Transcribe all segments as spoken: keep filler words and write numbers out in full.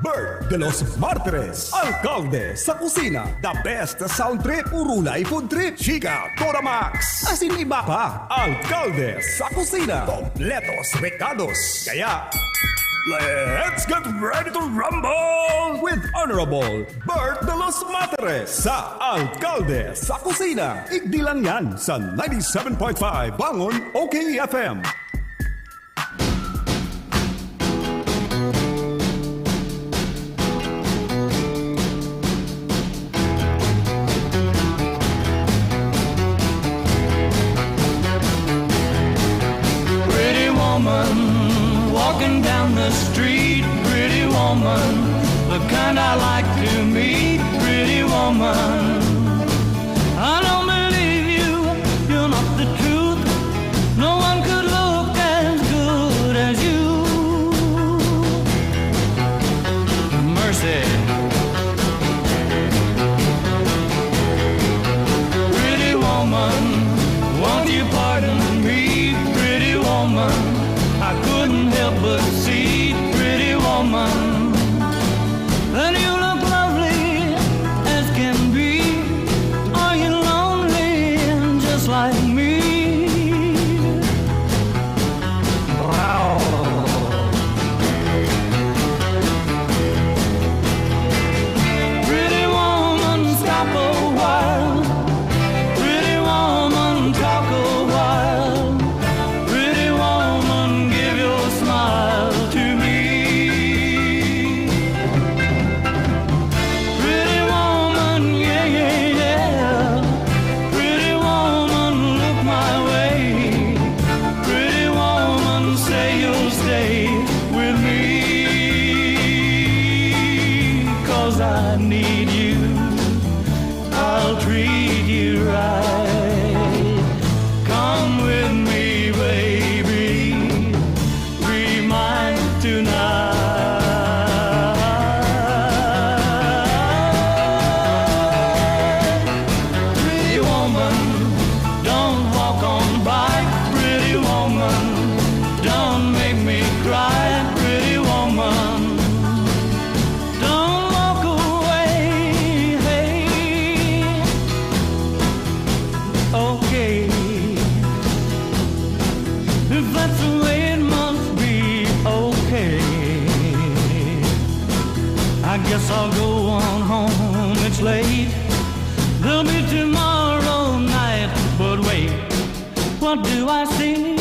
Bert de los Martires, Alkalde sa Kusina. The best sound trip, urulay food trip, chika, Dora Max, asin iba pa. Alkalde sa Kusina. Kompletos rekados. Kaya, let's get ready to rumble with Honorable Bert de los Martires sa Alkalde sa Kusina. Igdi lang yan sa ninety-seven point five Bangon O K F M. Pretty woman, walking down the street, pretty woman, the kind I like to meet, pretty woman. I don't believe you, you're not the truth. No one could look as good as you. Mercy. Pretty woman, won't you pardon me? Pretty woman, I couldn't help but see. Pretty woman, and you look lovely as can be. Are you lonely just like me? Pretty woman, stop a while. Pretty woman, talk a while. Pretty woman, give your smile to me. Pretty woman, yeah, yeah, yeah. Pretty woman, look my way. Pretty woman, say you'll stay with me. 'Cause I need you, I'll treat you right. Come with me, baby. Be mine tonight. Pretty woman, don't walk on by. Pretty woman, don't make me cry. Pretty woman, don't walk away. Hey. Okay. If that's the way it must be, okay. I guess I'll go on home, it's late. There'll be tomorrow night, but wait, what do I see?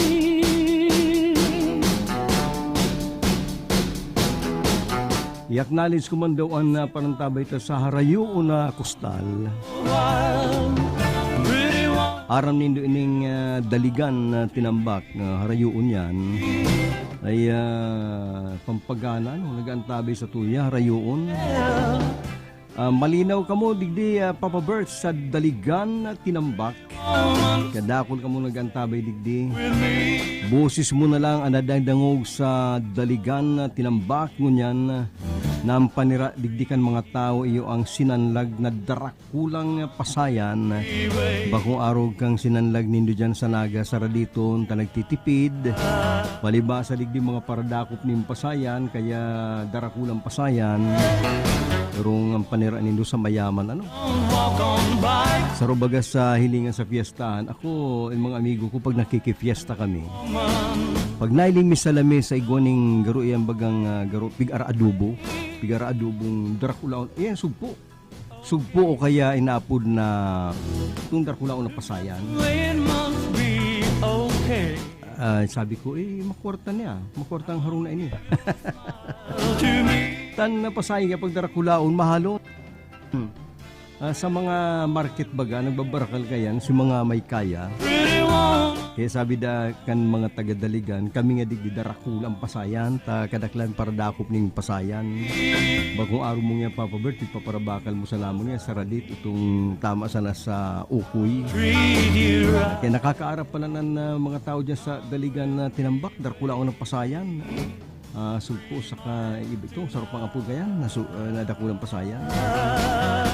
Yaknalis kumandaw an, ah, parantabay ta sa harayoon na kustal. Aram nindo ining, ah, daligan na tinambak, ah, harayoon yan. Ay, ah, pampagana, ano, nag-aantabay sa tuya, harayoon. Ah, malinaw kamo, digdi, ah, Papa Bert, sa daligan na tinambak. Kadakul kamo nag-antabay digdi. Boses mo na lang an nadadangog sa daligan na tinambak, ngunyan na an panira digdi kan mga tawo iyo ang sinanlag na darakulang pasayan. Bakong arog kang sinanlag nindo diyan sa Naga, Saraditon, ta nagtitipid. Palibasa digdi mga paradakop nin pasayan, kaya darakulang pasayan. Pero ang panira nindo sa mayaman, ano? Saro baga sa hilingan sa piyestahan. Ako, yung mga amigo ko, pag nakikifiesta kami, pag nailing mi sa lamesa, igwa ning garo, yan bagang, ah, garo, pig-ara-adobo. Pig-ara-adobong darakulaon. Ayan, sugpo. Sugpo o kaya inapod na itong darakulaon na pasayan. It must be okay. Ah, sabi ko, "Eh, makwarta niya. Makwarta ang harong na ini." To me. Tan na pasayan kaya pag darakulaon, mahalo. Hmm. Ah, sa mga market baga, nagbabarakal kayan, si mga may kaya. Kaya sabi da kan mga taga Daligan, kami nga digdi darakula ang pasayan, ta kadaklan paradakop ning pasayan. Bakong arog mo nga, Papa Bert, ipaparabakal mo sa lamon nga, Saradit, itong tama sana sa Ukoy. Kaya nakakaarap pala ng, ah, mga tao dyan sa Daligan na tinambak, darakula ang pasayan. Ah, sugpo saka iba, itong sarong pang-apod kayan, nasu-, ah, nadakulang pasayan.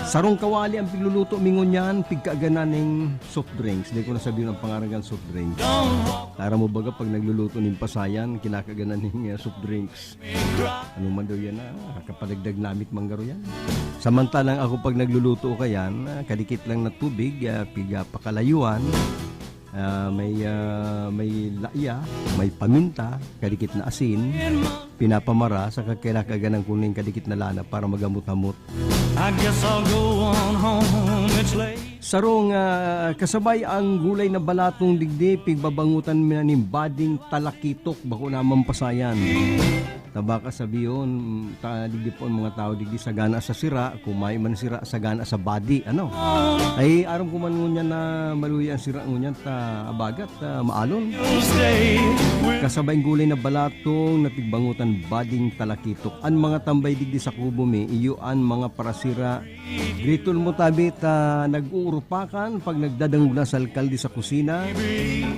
Sarong kawali ang pigluluto mi ngunyan, pigkaaganan ning soft drinks. Di ko na sabihin ang pangaran kan soft drinks. Aram mo baga, pag nagluluto ning pasayan, kinakaaganan ning, ah, soft drinks. Ano man daw yan, ah, kapadagdag namit man garo yan. Samantalang ako, pag nagluluto ko kayan, ah, kadikit lang na tubig, ah, pigpapakalayuan. Ah, may, ah, may laya, may paminta, kadikit na asin, pinapamara, saka kinakaaganan ko ning kadikit na lana para magamot-hamot. I guess I'll go on home, it's late. Sarong, ah, kasabay ang gulay na balatong digdi, pigbabangotan mi na nin bading talakitok, bako na man pasayan. Ta baka sabihon, ta digdi po ang mga tao digdi sagana sa sira, kung may man sira, sagana sa badi, ano? Ay, aram ko man ngunyan na maluya ang sira ngunyan, ta abagat, ta maalon. Kasabay ang gulay na balatong na pigbangotan bading talakitok. An mga tambay digdi sa kubo mi, iyo an mga parasira. Gritol mo tabi ta nag-uurupakan pag nagdadangog na sa alkalde sa kusina.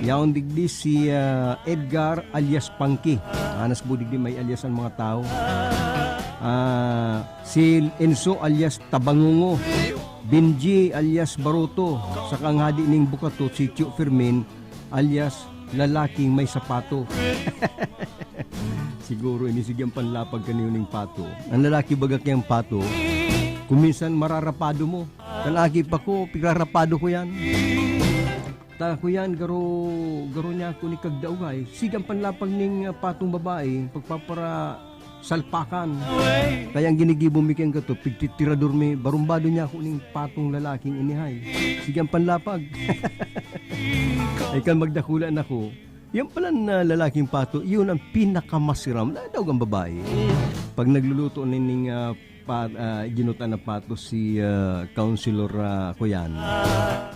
Yaon digdi si, ah, Edgar alias Pangki. Anas po digdi may alias ang mga tao. Ah, si Enzo alias Tabangungo. Benji alias Baruto. Saka ang hadi ning bukatot, si Tio Fermin alias lalaking may sapato. Siguro ini sige ang panlapag kaniyo ning pato. Ang lalaki baga kayang pato, kung minsan mararapado mo. Kan aki pa ko, pigrarapado ko yan. Ta ko yan, garo, garo niya ako ni kagdaugay. Sige ang panlapag ning, ah, patong babae, pagpapara salpakan. Kaya ang ginigibo mi kayang gato, pigtitirador mi, barumbado niya ako ning patong lalaking inihay. Sige ang panlapag. Ay kan magdakula na ko, yan pala na lalaking pato, iyon ang pinakamasiram. Nadaog ang babae. Pag nagluluto nining, ah, pa, ah, ginutan na pato si, ah, Councilor, ah, kuyan,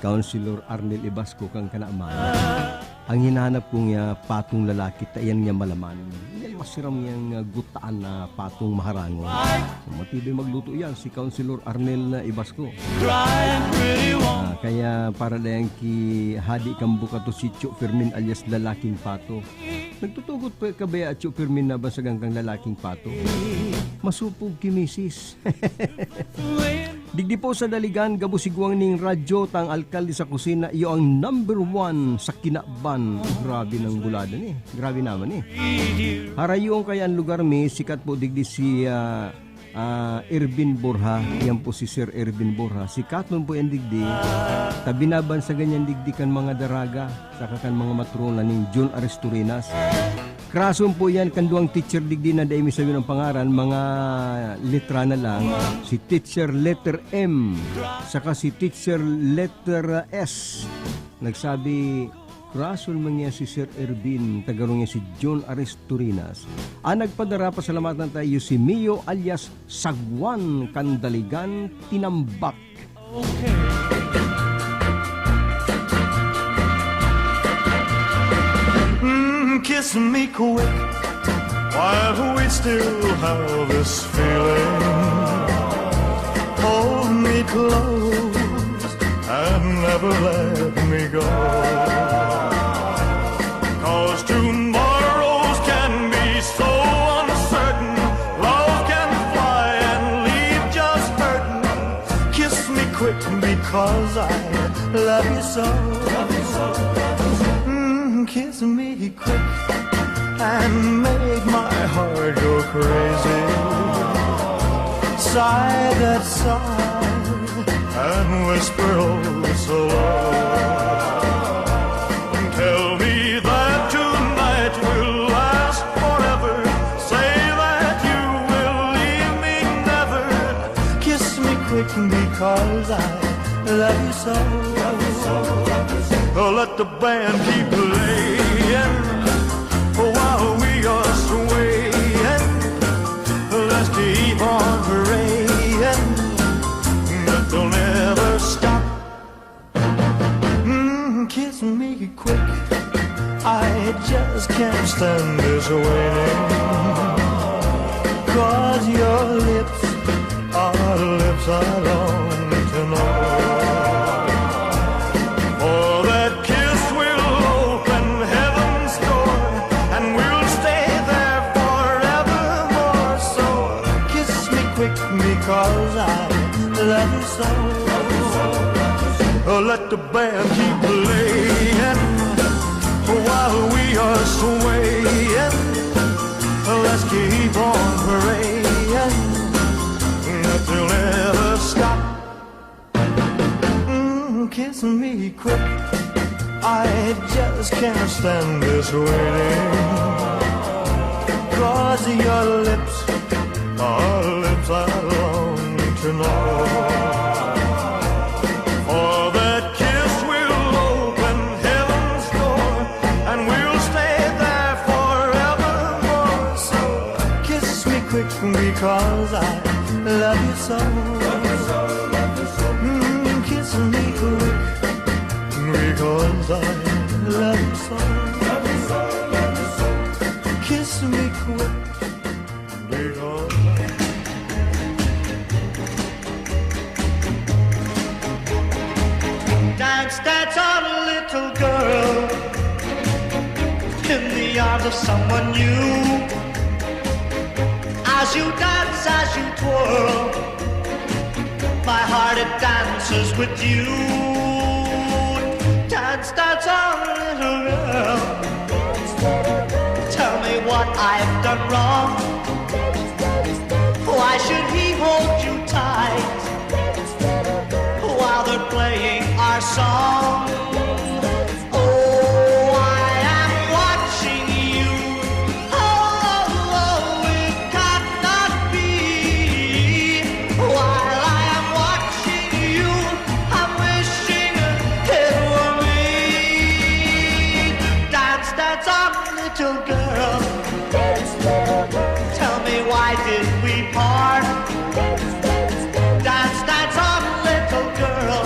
Councilor Arnel Ibasco kang kanaman. Ang hinahanap kong, ah, patong lalaki, ta iyan nga malaman. Iyan masiram niyang, ah, gutaan na patong maharangon. Matibay magluto yan, si Councilor Arnel, ah, Ibasco. Ah, kaya para lang ki hadi kang bukato si Tio Fermin alias lalaking pato. Nagtutugot pa ka ba, Tio Fermin, na basagan kang lalaking pato? Masupog ki misis. Digdi po sa Daligan, gabos igwang ning radyo, tang alkalde sa kusina, iyo ang number one sa kinaban. Grabe nang bulada ni. Grabe naman eh. Harayon kaya ang lugar mi, sikat po digdi si, ah, ah, Ervin Borja. Yan po si Sir Ervin Borja. Sikaton po yan digdi. Ta binabansagan yan digdi kan mga daraga, saka kan mga matrona ning John Aristorinas. Krason po yan, kan duwang teacher digdi na dai mi sabihin ang pangaran, mga letra na lang. Si teacher letter M, saka si teacher letter S. Nagsabi, "Krason man niya si Sir Ervin, ta garo niya si John Aristorinas." Ang nagpadara, pasalamatan tayo, si Mio alias Sagwan, kan Daligan, Tinambak. Mm, kiss me quick while we still have this feeling. Hold me close and never let me go. 'Cause tomorrows can be so uncertain. Love can fly and leave just hurting. Kiss me quick because I love you so. Mm, kiss me quick and make my heart go crazy. Sigh that sigh and whisper oh so low. Tell me that tonight will last forever. Say that you will leave me never. Kiss me quick because I love you so. Let the band keep playing while we are swaying. Let's keep on praying that they'll never stop. Mm, kiss me quick. I just can't stand this waiting. 'Cause your lips are the lips I long to know. For that kiss will open heaven's door, and we'll stay there forever. Because I love you so. Let the band keep playing while we are swaying. Let's keep on praying that you'll never stop. Mm, kiss me quick. I just can't stand this waiting. Cause your lips are lips I long to know. For that kiss will open heaven's door, and we'll stay there forevermore. So kiss me quick, because I love you so. Mm, kiss me quick, because I love you so. Kiss me quick, because Dance, dance on, little girl, in the arms of someone new. As you dance, as you twirl, my heart, it dances with you. Dance, dance on, little girl. Tell me what I've done wrong. Why should he hold you tight while they're playing our song? Oh, I am watching you. Oh, oh, it cannot be. While I am watching you, I'm wishing it were me. Dance, dance on, little girl. Tell me, why did we part? Dance, dance on, little girl.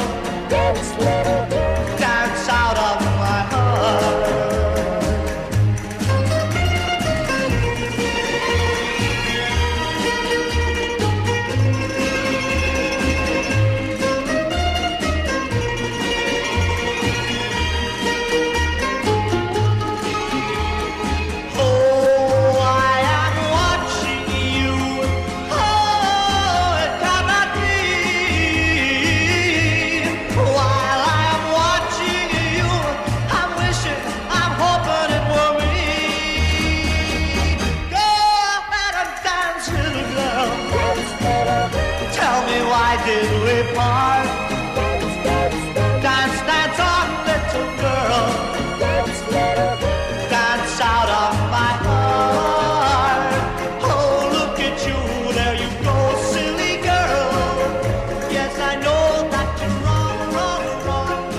Dance out of my heart. Oh, I am watching you. Oh, it cannot be. While I am watching you, I'm wishing, I'm hoping it were me. Go ahead and dance, little girl. Tell me, why did we part? Dance, dance on, little girl. Dance out of my heart. Oh, look at you, there you go, silly girl. Yes, I know that you're wrong, wrong, wrong.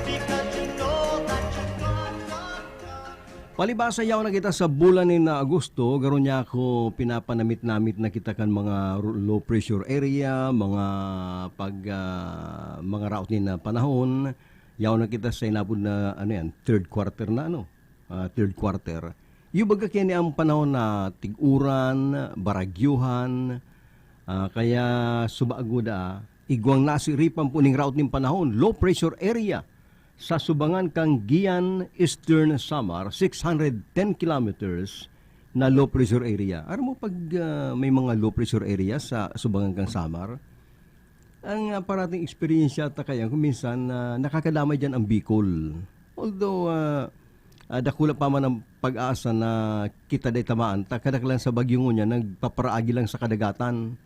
Because you know that you're gone, gone, gone. Palibasa, yaon na kita sa bulan ni na Agosto, garo niya ako pinapanamit-namit na kita kan mga ru-, low pressure area, mga pag, ah, mga raot ni na panahon. Yaon na kita sa inapod na, ano yan, third quarter na, ano? Ah, third quarter. Yung baga kaya ni ang panahon na tig-uran, baragyuhan, ah, kaya subago da, igwang nasiripan po ning raot ning panahon, low pressure area. Sa subangan kan Guian, Eastern Samar, six hundred ten kilometers na low pressure area. Aram mo, pag, ah, may mga low pressure area sa subangan kan Samar, ang, ah, parating eksperyensya ta kaya kung minsan, ah, nakakadamay diyan ang Bicol. Although, ah, ah, dakula pa man ang pag-asa na kita day tamaan, ta kadaklan sa bagyo ngunyan, nagpaparaagi lang sa kadagatan.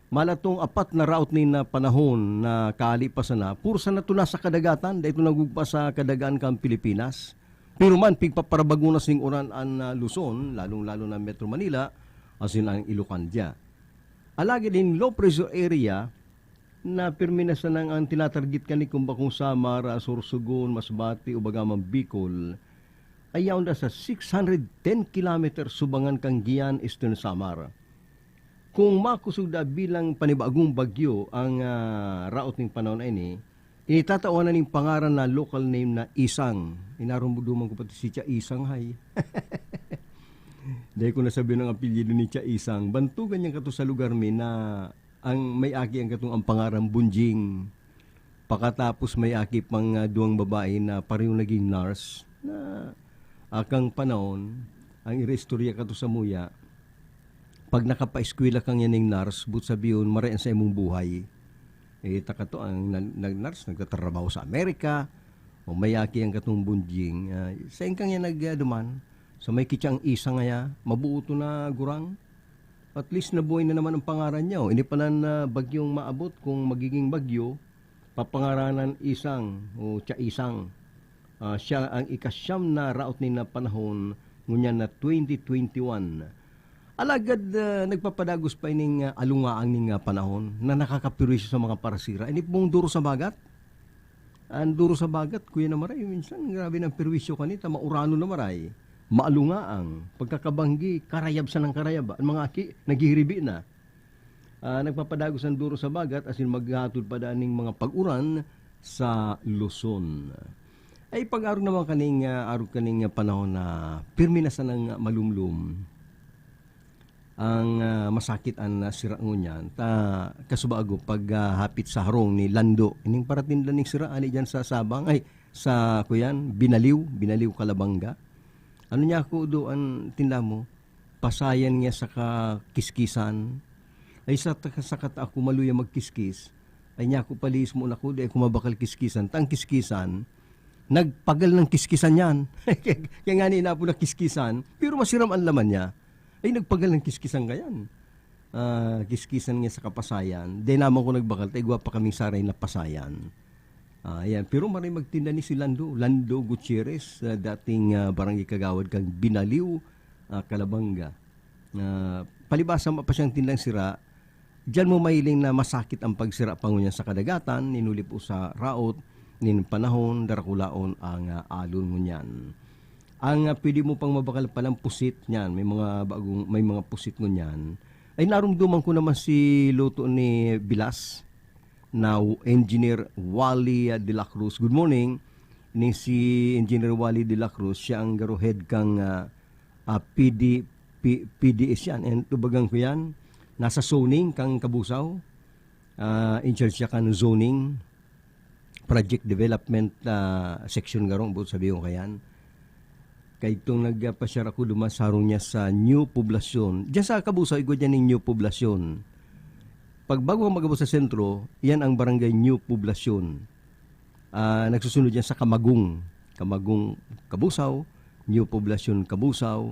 Malatong apat na raot nin na panahon na kaali pa sana, puro sana to nasa kadagatan, dai to nagugpa sa kadagaan kan Pilipinas. Pero man, pigpaparabago na sing uran an, ah, Luzon, lalong-lalo na Metro Manila, asin ang Ilocandia. Alagad in low pressure area na pirmi na sanang ang tinatarget kani kung bakong Samar, ah, Sorsogon, Masbate, o baga man Bicol, ay yaon da sa six hundred ten kilometer subangan kan Guian, Eastern Samar. Kung makusog da bilang panibagong bagyo ang, ah, raot ning panahon na ini, ini tatawan na ning pangaran na local name na Isang. Inarumduman ko pati si Tia Isang, hay. Dai ko nasabi ng apelyido ni Tia Isang. Bantugan niya kato sa lugar mi na ang may aki ang katong ang pangaran Bunjing. Pakatapos may aki pang, ah, duwang babae na pareho naging nurse na akang panahon, ang iristorya kato sa muya, Pag nakapaeskwela ka nganing nurse, boot sabihon, maray an saimong buhay. Eh, ta kato ang nag-, nag-nurse, nagtatrabaho sa Amerika, o may aki ang katong bunjing, ah, sain ka nga nag-, ah, duman? Sa may kitsa ang isa ngaya, mabuo to na gurang. At least nabuhay na naman ang pangaran niya, oh. Ini palan na bagyong maabot, kung magiging bagyo, papangaranan Isang o Tiya Isang. Ah, siya ang ikasyam na raot nin na panahon ngunyan na twenty twenty-one. Alagad, ah, nagpapadagos pa ining, ah, alungaang ning, ah, panahon na nakakaperwisyo sa mga parasira. Ini pong duro sa bagat. Ang duro sa bagat, kuya na maray, minsan grabe ng perwisyo kanita, maurano na maray. Maalungaang, pagkakabanggi, karayab sa nang karayab. Ang mga aki, naghihiribi na. Ah, nagpapadagos ang duro sa bagat, asin maghahatod pa daan ning mga pag-uran sa Luzon. Ay, pag-arog naman kaning, ah, arog kaning panahon na pirmi na sanang malumlom ang, ah, masakit an, ah, sira ngunyan. Ta, kasubago, pag, ah, hapit sa harong ni Lando, ining paratinda ning sira, ani dyan sa Sabang, ay, sa, kuyan, Binaliw, Binaliw, Calabanga. Ano niya ako do an tinda mo? Pasayan niya saka kiskisan. Ay, sa ta-, saka ta ako maluya magkiskis. Ay, niya ako palihis mo na ko, di ako mabakal kiskisan. Ta ang kiskisan, nagpagal ng kiskisan yan. Kaya nga ni inapo na kiskisan, pero masiram ang laman niya. Ay, nagpagal ng kiskisan ka yan. Ah, kiskisan niya sa kapasayan. Di naman ko nagbakal, ta igwa pa kaming saray na pasayan. Ah, yan. Pero maray magtinda ni si Lando, Lando Gutierrez, ah, dating, ah, barangay kagawad kan Binaliw, ah, Calabanga. Ah, palibasa, mapa siyang tindang sira. Diyan mo mahiling na masakit ang pagsira pa ngunyan sa kadagatan, ninulip o sa raot, nin panahon, darakulaon ang, ah, alon ngunyan. Ang, ah, pwede mo pang mabakal palang pusit niyan, may mga bagong, may mga pusit ngunyan. Ay, narumduman ko naman si luto ni Bilas na Engineer Wally, ah, de la Cruz. Good morning. Ni si Engineer Wally de la Cruz, siya ang garo head kang, ah, ah, P D, P-, P D S yan. And tubagan ko yan, nasa zoning kang Kabusaw. Ah, in charge siya kan zoning, project development, ah, section garong, boot sabihon kayan. Kay itong nagpasyar ako duman sa harong niya sa New Poblacion. Diyan sa Kabusaw, igwa diyan ning New Poblacion. Pag bago ka mag-abot sa sentro, yan ang barangay New Poblacion. Ah, nagsusunod yan sa Kamagong. Kamagong, Kabusaw, New Poblacion, Kabusaw.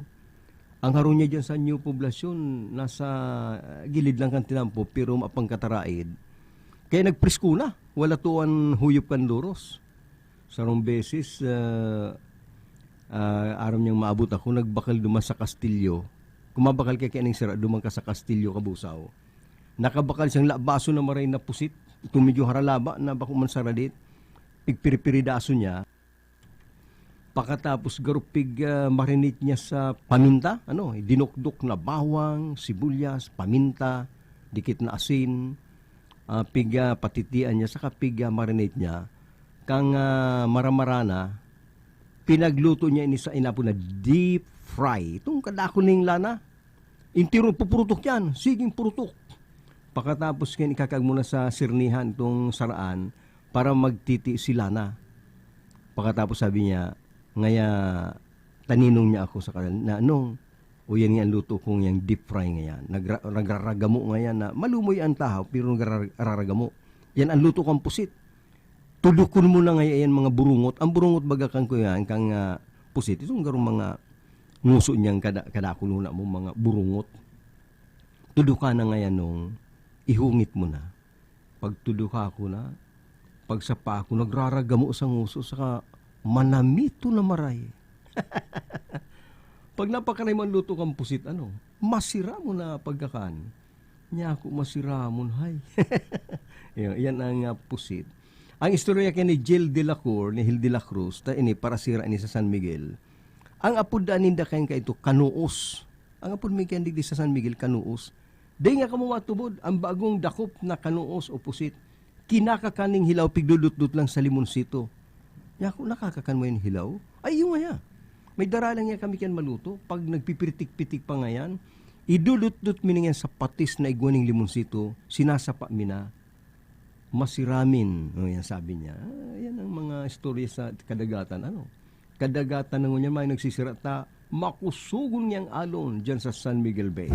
Ang harong niya diyan sa New Poblacion, nasa, ah, gilid lang kan tinampo, pero mapangkataraid. Kaya nagpresko na, wala to an huyop kan doros. Sarong beses, ah, ah, aram niyang maabot ako, nagbakal duman sa Kastilyo. Kung mabakal ka kaya ning sira, duman ka sa Kastilyo, Kabusaw. Nakabakal siyang labaso na maray na pusit. Itong medyo haralaba na bako man saradit. Pigpiripiridaso niya. Pakatapos garupig, ah, marinate niya sa paminta, ano, dinukdok na bawang, sibuyas, paminta, dikit na asin, ah, pig, ah, patitian niya, saka pig, ah, marinate niya. Kang, ah, maramara na, pinagluto niya ini sa inapo na deep fry. Itong kadakon ning lana, intiro pupurutok yan, siging purutok. Pakatapos kan ikakag mo na sa sirnihan itong saraan para magtiti sila na. Pakatapos sabi niya, ngaya taninong niya ako sa kanila, na anong, o yan nga ang luto kong yang deep fry ngayan. Nagra-, nagraragamo ngayan na malumoy ang tahaw, pero nagraragamo. Yan ang luto kong pusit. Tudukon mo na ngaya yan mga burungot. Ang burungot baga kan kuyan, kang, ah, pusit, itong garong mga nguso niyang kada-, kadakon na mo, mga burungot. Tuduka na ngaya nung ihungit mo na. Pagtuduka ko na, pagsapa ko, nagraragamo sa nguso, saka manamito na maray. Pag napakaray man luto kang pusit, ano, masira mo na pagkakan. Niya ako masiramon, hay. Yan, yan ang, ah, pusit. Ang istorya kay ni Jill de la Cour, ni Hil de la Cruz, ta ini parasira ini sa San Miguel. Ang apod daan ninda kayan kaito, Kanuos. Ang apod mi kayan digdi sa San Miguel, Kanuos. Di nga kamo matubod, ang bagong dakop na Kanuos o pusit. Kinakakan ning hilaw, pigdudutdut lang sa limonsito. Niya ako, nakakakan mo yung hilaw? Ay, yung nga. May dara lang niya kami kiyan maluto. Pag nagpipiritik-pitik pa ngayan, idudutdut mi na yan sa patis na igwa ning limonsito, sinasapa mi na. Masiramin. O, yan sabi niya. Ah, yan ang mga istorya sa kadagatan. Ano? Kadagatan na ngunyan, may nagsisira ta, makusugon niyang alon dyan sa San Miguel Bay.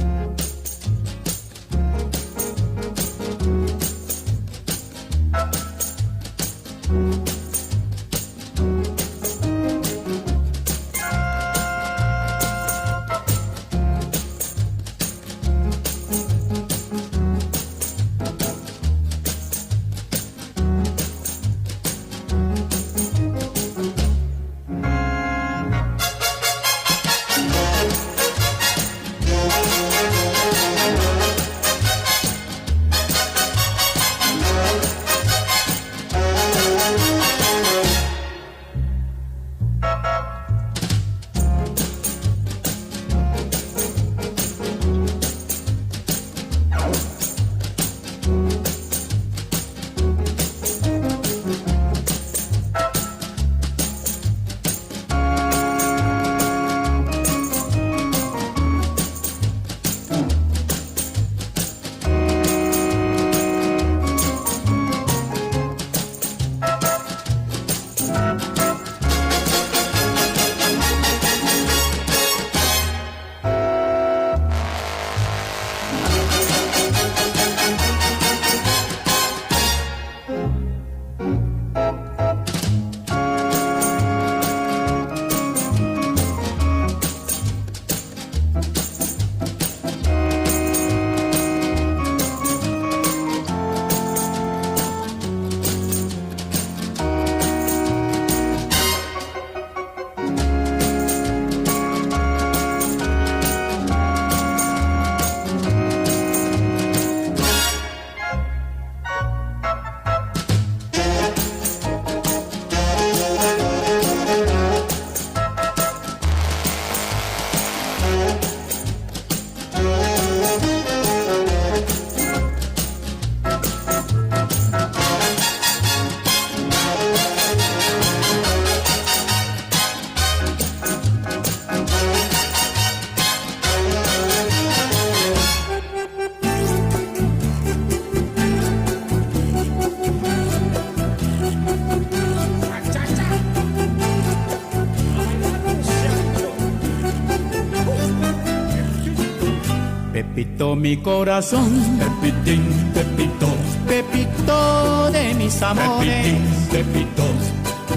Mi corazón, Pepitín, Pepito, Pepito de mis amores. Pepitín, Pepito.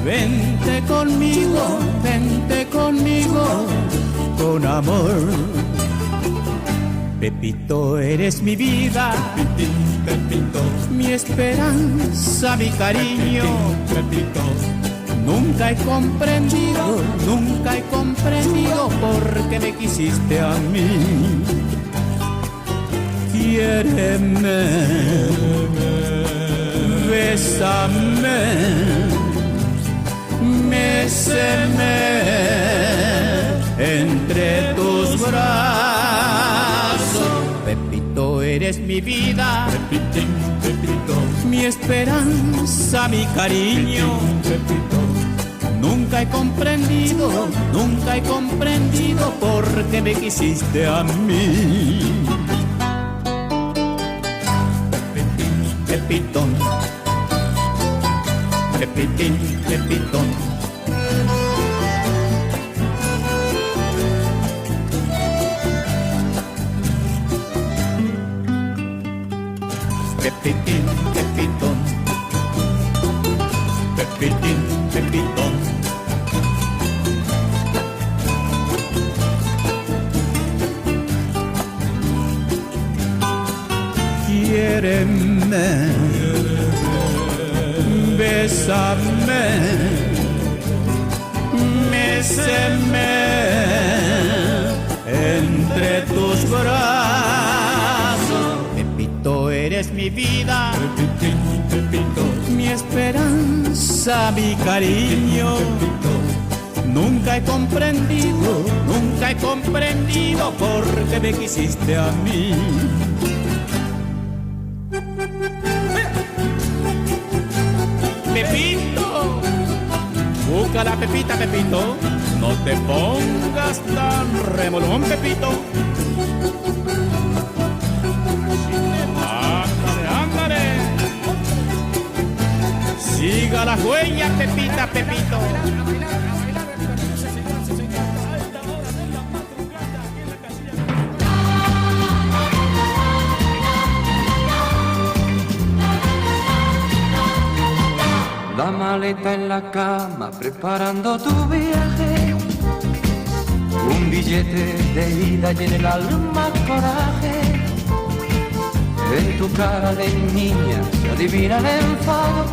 Vente conmigo, vente conmigo, con amor. Pepito, eres mi vida, Pepitín, Pepito. Mi esperanza, mi cariño. Pepitín, Pepito. Nunca he comprendido, nunca he comprendido por qué me quisiste a mí. Quiéreme, bésame, méceme entre tus brazos. Pepito, eres mi vida, Pepitín, Pepito. Mi esperanza, mi cariño. Pepitín, Pepito. Nunca he comprendido, nunca he comprendido por qué me quisiste a mí. Pepitín, Pepitón. Pepitín, Pepitón. Pepitín, Pepitón. Pepitín, Pepitón. Quiéreme, bésame, méceme entre tus brazos. Pepito, eres mi vida. Pepitín, Pepito. Mi esperanza, mi cariño. Pepitín, Pepito. Nunca he comprendido, nunca he comprendido por qué me quisiste a mí. Pepito! Búscala, Pepita, Pepito. No te pongas tan remolón, Pepito. Ándale, ándale. Siga la huella, Pepita, Pepito. La maleta en la cama preparando tu viaje. Un billete de ida y en el alma coraje. En tu cara de niña se adivina el enfado.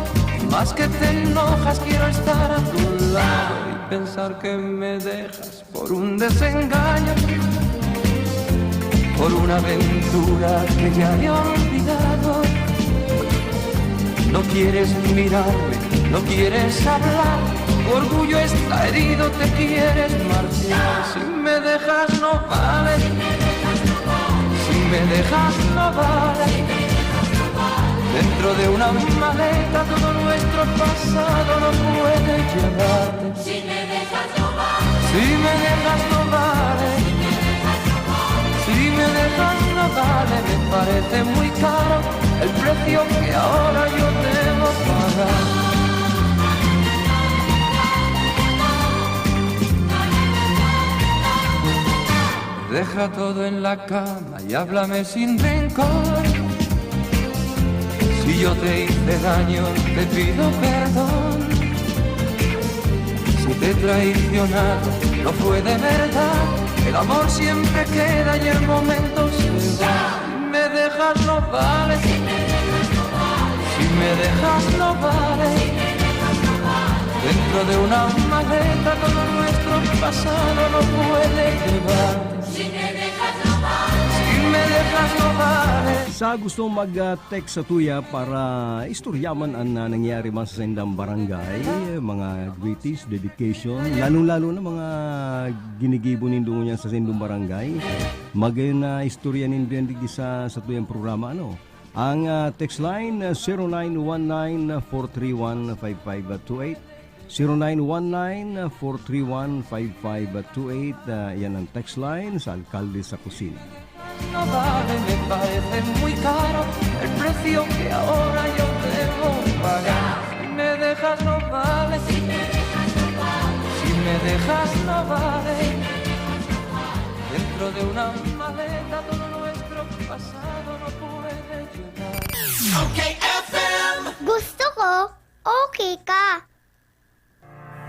Más que te enojas, quiero estar a tu lado y pensar que me dejas por un desengaño, por una aventura que ya he olvidado. No quieres mirarme, no quieres hablar, tu orgullo está herido, te quieres marchar. Si me dejas no vale, si me dejas no vale. Dentro de una maleta todo nuestro pasado no puede llevarte. Si me dejas no vale. Si me dejas no vale, me parece muy caro el precio que ahora yo debo pagar. Deja todo en la cama y háblame sin rencor. Si yo te hice daño, te pido perdón. Si te he traicionado, no fue de verdad. El amor siempre queda y el momento se va. Si me dejas, no vale. Si me dejas, no vale. Dentro de una maleta todo nuestro pasado no puede llevar. Si me dejas, no vale. Sa gusto mag-text sa tuya para istoryaman an, ah, nangyari man sa saindang barangay, mga greetings, dedication, lalong-lalo na mga ginigibo nindo ngunyan sa saindong barangay, magayon na istorya nindo yan digdi sa, sa tuyang programa, ano? Ang, ah, text line, ah, zero nine one nine, four three one, five five two eight. Zero nine one nine, four three one, five five two eight. Ah, yan ang text line sa Alkalde sa Kusina. No vale, me parece muy caro el precio que ahora yo debo pagar. Si me dejas, no vale. Si me dejas, no vale. Dentro de una maleta todo nuestro Gusto ko, okay ka.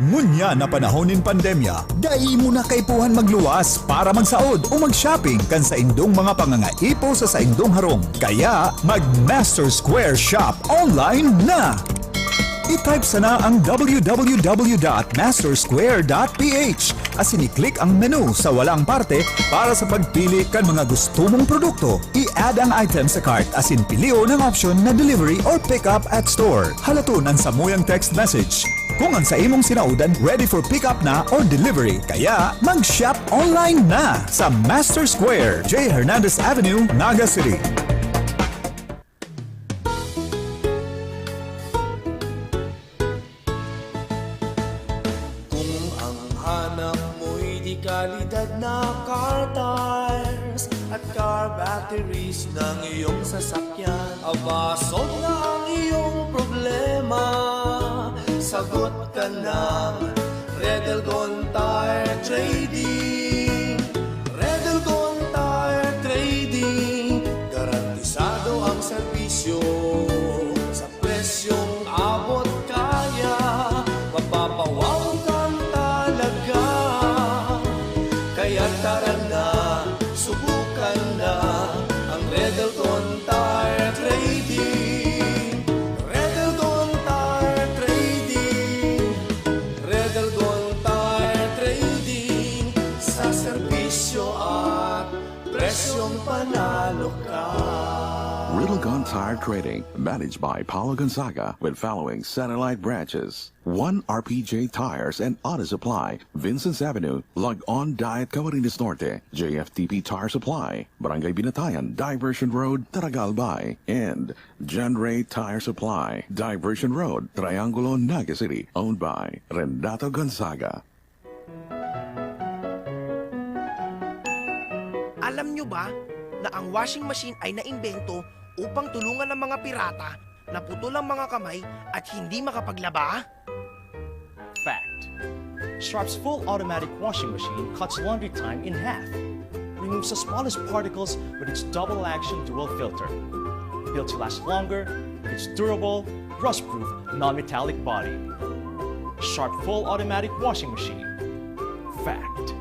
Ngunyan na panahon nin pandemya, dai mo na kaipuhan magluwas para magsaod o mag-shopping kan saindong mga pangangaipo sa saindong harong. Kaya, mag-Master Square Shop online na! I-type sana ang w w w dot master square dot p h asin i-click ang menu sa walang parte para sa pagpili kan mga gusto mong produkto. I-add ang item sa cart asin pilion ang option na delivery or pick up at store. Halaton an samuyang text message kung ang sa imong sinaodan ready for pick up na or delivery. Kaya mag-shop online na sa Master Square, J Hernandez Avenue, Naga City. Kung ang hanap mo'y de kalidad na car tires at car batteries ng iyong sasakyan, aba, solve na ang iyong problema. Sagot ka ng Red Elgon Tire Trading. Red Elgon Tire Trading, garantisado ang serbisyo sa presyong abot kaya, mapapawaw kang talaga. Kaya tara na, subukan na ang Red Elgon Tire Trading. Red Elgon Tire Trading. Red Elgon Tire Trading. Sa serbisyo at presyong panalo ka. Red Elgon Tire Trading, managed by Paulo Gonzaga, with following satellite branches: one R P J Tires and Auto Supply, Vincennes Avenue, Log-On Diet, Camarines Norte; J F T P Tire Supply, Barangay Binatayan, Diversion Road, Taragal, Albay; and John Ray Tire Supply, Diversion Road, Triangulo, Naga City, owned by Renato Gonzaga. Alam nyo ba na ang washing machine ay naimbento upang tulungan ang mga pirata na putol ang mga kamay at hindi makapaglaba? Fact: Sharp's full automatic washing machine cuts laundry time in half, removes the smallest particles with its double action dual filter, built to last longer with its durable, rust proof, non metallic body. Sharp full automatic washing machine. Fact: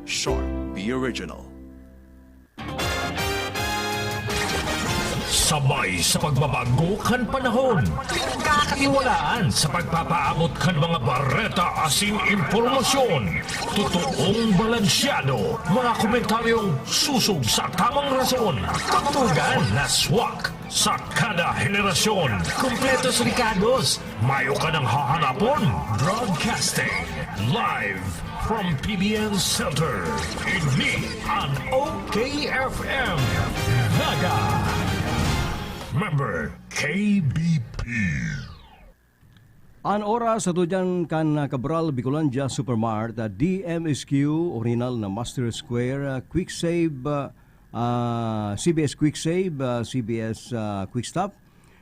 Sharp, the original. Sabay sa pagbabago kan panahon, pinagkakatiwalaan sa pagpapaabot kan mga bareta asin impormasyon. Totoong balansyado, mga komentaryong susog sa tamang rason, tugtugan na swak sa kada henerasyon. Kompletos rekados, mayo ka nang hahanapon. Broadcasting live from P B N Center, ini an O K F M Naga. Member K B P. An oras sa tudyan kan Cabral Bicolandia Supermart, ah, D M S Q, orihinal na Master Square, ah, Quick Save, ah, ah, C B S Quick Save, ah, C B S, ah, Quick Stop,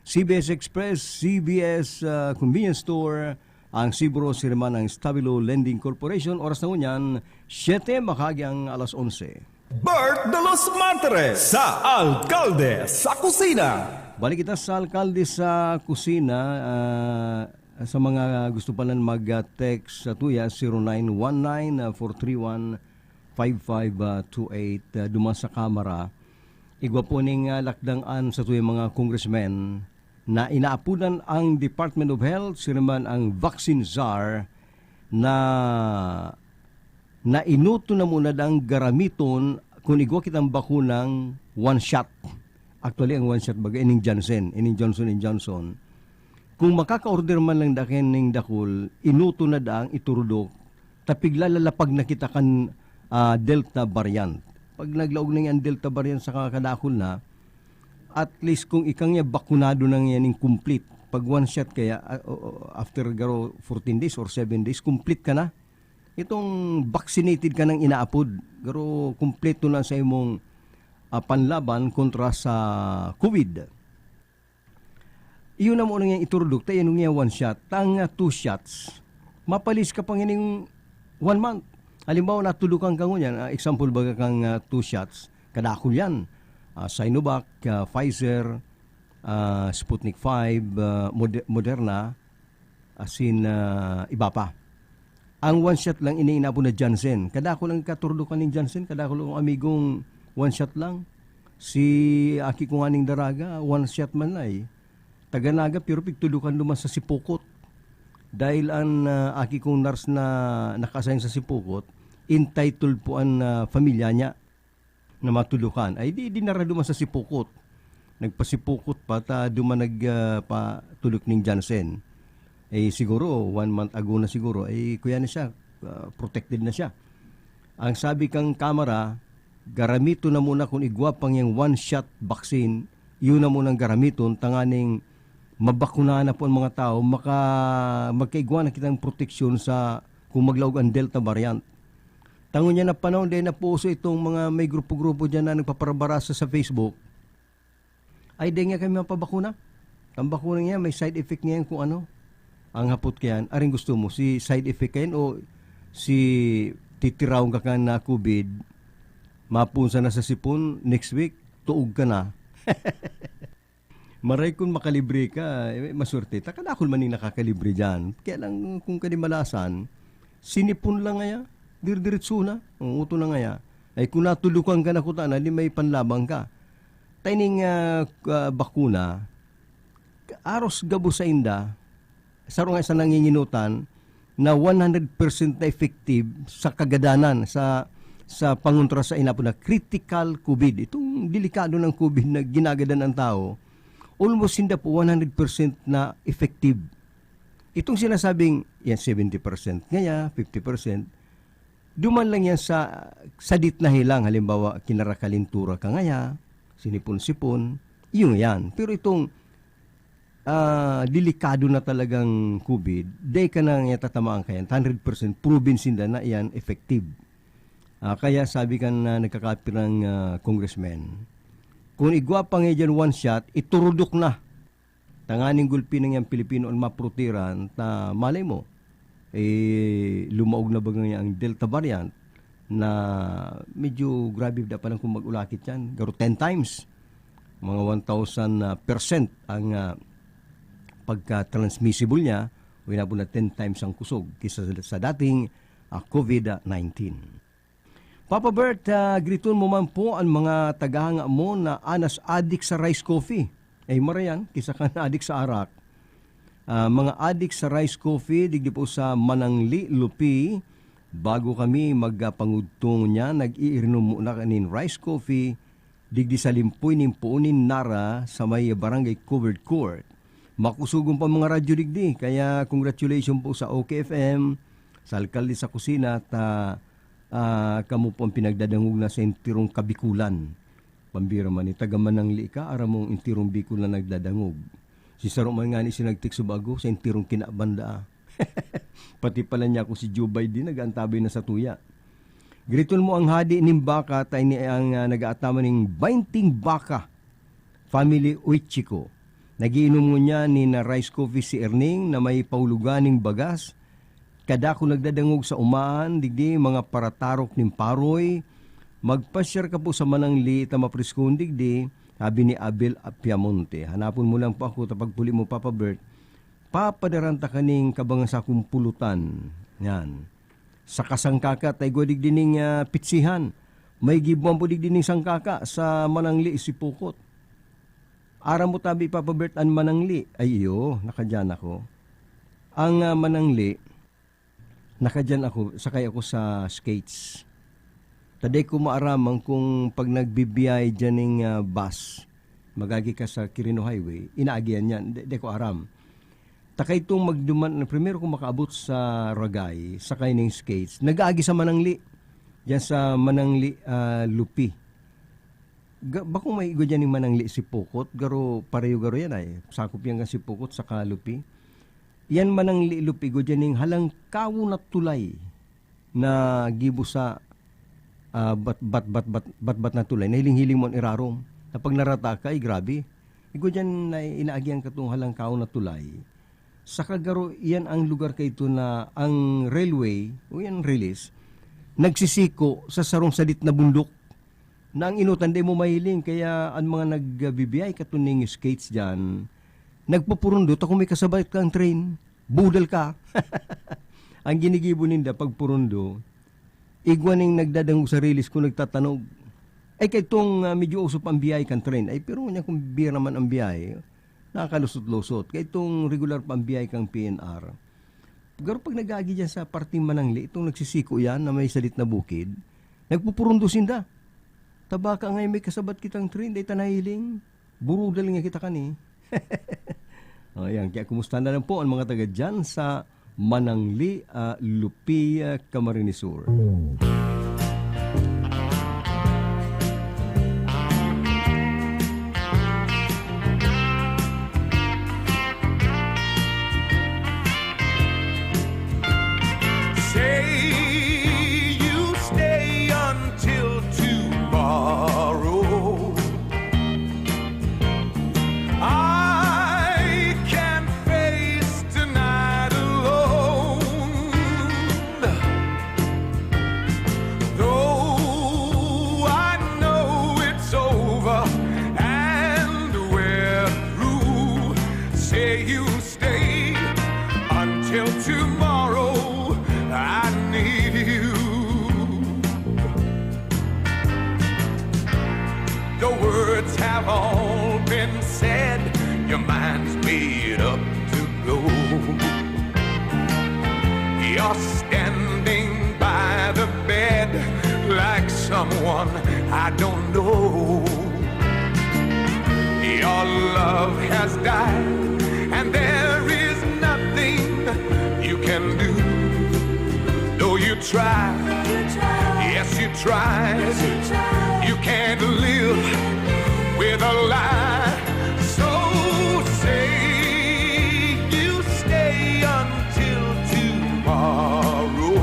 C B S Express, C B S, ah, Convenience Store, ang Sibro, siriman ang Stabilo Lending Corporation. Oras na ngunyan, siyete, makaagi ang alas onse. Bert de los Martires sa Alkalde sa Kusina. Balik kita sa Alkalde sa Kusina. Ah, sa mga gusto pa lang mag-text sa tuya, zero nine one nine four three one five five two eight, ah, duman sa Kamara. Igwa po ning, ah, lakdang an sa tuya mga congressmen na inaapodan ang Department of Health, siriman ang vaccine czar na na inuto na muna dang garamiton kun igwa kitang bakunang one shot. Actually, ang one shot baga, ining Janssen, ining Johnson and Johnson. Kung makaka-order man lang dakin ning dakul, inuto na daang iturudok, ta piglalalapag na kita kan, ah, Delta variant. Pag naglaog na ang Delta variant sa kadakul na, at least kung ika nga bakunado na ngayon ning complete, pag one shot kaya, ah, o- o- after garo fourteen days or seven days, complete ka na. Itong vaccinated ka nang inaapod, garo kompleto na sa imong, ah, panlaban kontra sa COVID. Iyo na mo nang iturdok, ta iyo nga one shot, tang, ah, two shots, mapalis ka pang ining one month. Halimbawa, natudukan ka ngunyan, ah, example baga kang, ah, two shots, kadakul yan. ah, Sinovac, ah, Pfizer, ah, Sputnik five, ah, Mode-, Moderna, asin, ah, iba pa. Ang one shot lang ini inapod na Janssen. Kadako lang katurdukan nin Janssen, kadako lang amigong one shot lang. Si aki ko nganing daraga, one shot man na eh. Taga Naga, pero pigtudukan duman sa Sipokot. Dahil an, ah, aki kong nurse na naka-assign sa Sipokot, entitled po an, ah, pamilya niya na matudukan. Ay di, dinara duman sa Sipokot. Nagpasipokot pa ta duman nag, ah, patudok ning Janssen. Eh, siguro, one month ago na siguro, eh, kuya na siya, ah, protected na siya. Ang sabi kang kamara, garamiton na muna kun igwa pang yang one-shot vaccine, yun na munang garamiton, tanganing mabakunahan na po ang mga tao, maka-, magkaigwa na kitang proteksyon sa kung maglaog ang Delta variant. Tangon niya na panahon, dahil napuso itong mga may grupo-grupo dyan na nagpaparabaraso sa Facebook, ay, di nga kami mapabakuna. Ang bakuna niya, may side effect niya yan kung ano. Ang hapot kayan, aring gusto mo, si side effect kayan o si titiraw ka kan na covid, mapunsa na sa sipon, next week, tuog ka na. Maray kun makalibre ka, eh, maswerte ta. Kadakul man yung nakakalibre dyan. Kaya lang, kung kadimalasan, sinipon lang ngaya, dirdiritso na, ang uto na ngaya. Ay, kung natudukan ka na kutana, di may panlabang ka. Taining, ah, ah, bakuna, aros gabos sainda, saro nga sa nanginginutan, na one hundred percent na effective sa kagadanan, sa, sa pangontra sa inapod na critical covid. Itong delikado ng covid na ginagadan ang tao, almost sinda po one hundred percent na effective. Itong sinasabing, yan, seventy percent ngaya, fifty percent, duman lang yan sa sadit na helang. Halimbawa, kinarakalintura ka ngaya, sinipon-sipon, yung yan. Pero itong, ah, delikado na talagang covid, di ka na nga tatamaan kayan, hundred percent proven sinda na iyan effective. Ah, kaya sabi kan, ah, nagkakapirang, ah, congressman, "Kung igwa pa nga dyan one shot, iturudok na. Tanganing gulpi na ngayang Pilipino an maproteran, ta malay mo, eh, lumaog na baga ngaya ang Delta variant na medyo grabe da pa lang kung mag-ulakit yan. Garo ten times, mga one thousand, ah, percent ang, ah, pagka-transmissible niya, o inabot na ten times ang kusog kaysa sa, sa dating, ah, covid nineteen." Papa Bert, ah, griton mo man po an mga tagahanga mo na anas adik sa rice coffee. Ay, marayan, kisa kan adik sa arak. Ah, mga adik sa rice coffee, digdi po sa Manangli, Lupi. Bago kami magpangudtong niya, nag-iirinom muna kanin rice coffee, digdi sa limpoy nin puon nin Nara, sa may barangay covered court. Makusugon pa mga radyo digdi, kaya congratulations po sa O K F M, sa alkalde, sa kusina, at, ah, ah, kamo po ang pinagdadangog na sa entirong Kabikulan. Pambira man, eh, taga Manangli ka, aram mong entirong Bicol na nagdadangog. Si saro man ngani si nagtext sa bago, sa entirong kinaban daa. Pati pala niya ako si Joe Biden, nag-aantabay na sa tuya. Griton mo ang hadi nin baka, ta ini ang, ah, nag-aataman ning bainting baka. Family Uichiko. Nagiinom ngunyan nin rice coffee si Erning na may paulugan nin bagas. Kadako nagdadangog sa umaan, digdi, mga paratarok nin paroy. Magpasyar ka po sa Manangli, ta mapreskon digdi, sabi ni Abel Apiamonte. Hanapon mo lang po ako, ta pagpuli mo, Papa Bert, papadaran ta kaning kabang sakong pulutan. Yan. Saka sangkaka, ta igwa digdi ning, ah, pitsihan. May gibuan po digdi ning sangkaka sa Manangli, Sipokot. Aram mo tabi, Papa Bert, an Manangli? Ay, iyo, nakadyan ako. Ang, ah, Manangli, nakadyan ako, sakay ako sa skates. Ta di ko maaraman kung pag nagbibiyay dyan ning, ah, bus, magagi ka sa Quirino Highway, inaagihan yan. Di, di ko aram. Ta kaitong magduman, primero kong makaabot sa Ragay, sakay ning skates, nag-aagi sa Manangli. Diyan sa Manangli, ah, Lupi. Ga-, bakong may igwa diyan ning Manangli, Sipokot, garo, pareho garo yan ay. Sakop yan kan Sipokot saka Lupi. Yan Manangli, Lupi, igwa diyan ning halangkawon na tulay na gibo sa, ah, bat-, bat-, bat-, bat-, batbat na tulay, na hiling-hiling mo an irarom. Na pag narata ka, ay grabe. Igwa diyan na inaagihan katong halangkawon na tulay. Saka garo, iyan ang lugar kaito na ang railway, o yan, release, nagsisiko sa sarong sadit na bundok. Na ang enotan dai mo mahiling, kaya an mga nagbibiyay kato ning skates diyan, nagpupurundo ta kun may kasabat kang train, budal ka. An ginigibo ninda pagpurundo, igwa ning nagdadangog sa rilis kun nagtatanog. Ay, kaitong, ah, medyo uso pa an biyay kan train. Ay, pero ngunyan kun bira man an biyay, nakakalusot-lusot. Kaitong regular pa an biyay kan P N R. Garo pag nag-aagi diyan sa parteng Manangli, itong nagsisiko yan na may sadit na bukid, nagpupurundo sinda. Tabaka ngay may kasabat kitang train, dai ta nahiling. Burudal nga kita kani. O, yan. Kaya kumusta na lang po ang mga taga dyan sa Manangli, ah, Lupi, ah, Camarines Sur. Say you stay until tomorrow. I can face tonight alone. Though I know it's over and we're through, say you stay until tomorrow. I need you. The words have all been said. Your mind's made up to go. You're standing by the bed like someone I don't know. Your love has died, and there is nothing you can do. Though you try, yes, you try, you can't live with a lie. So say you stay until tomorrow.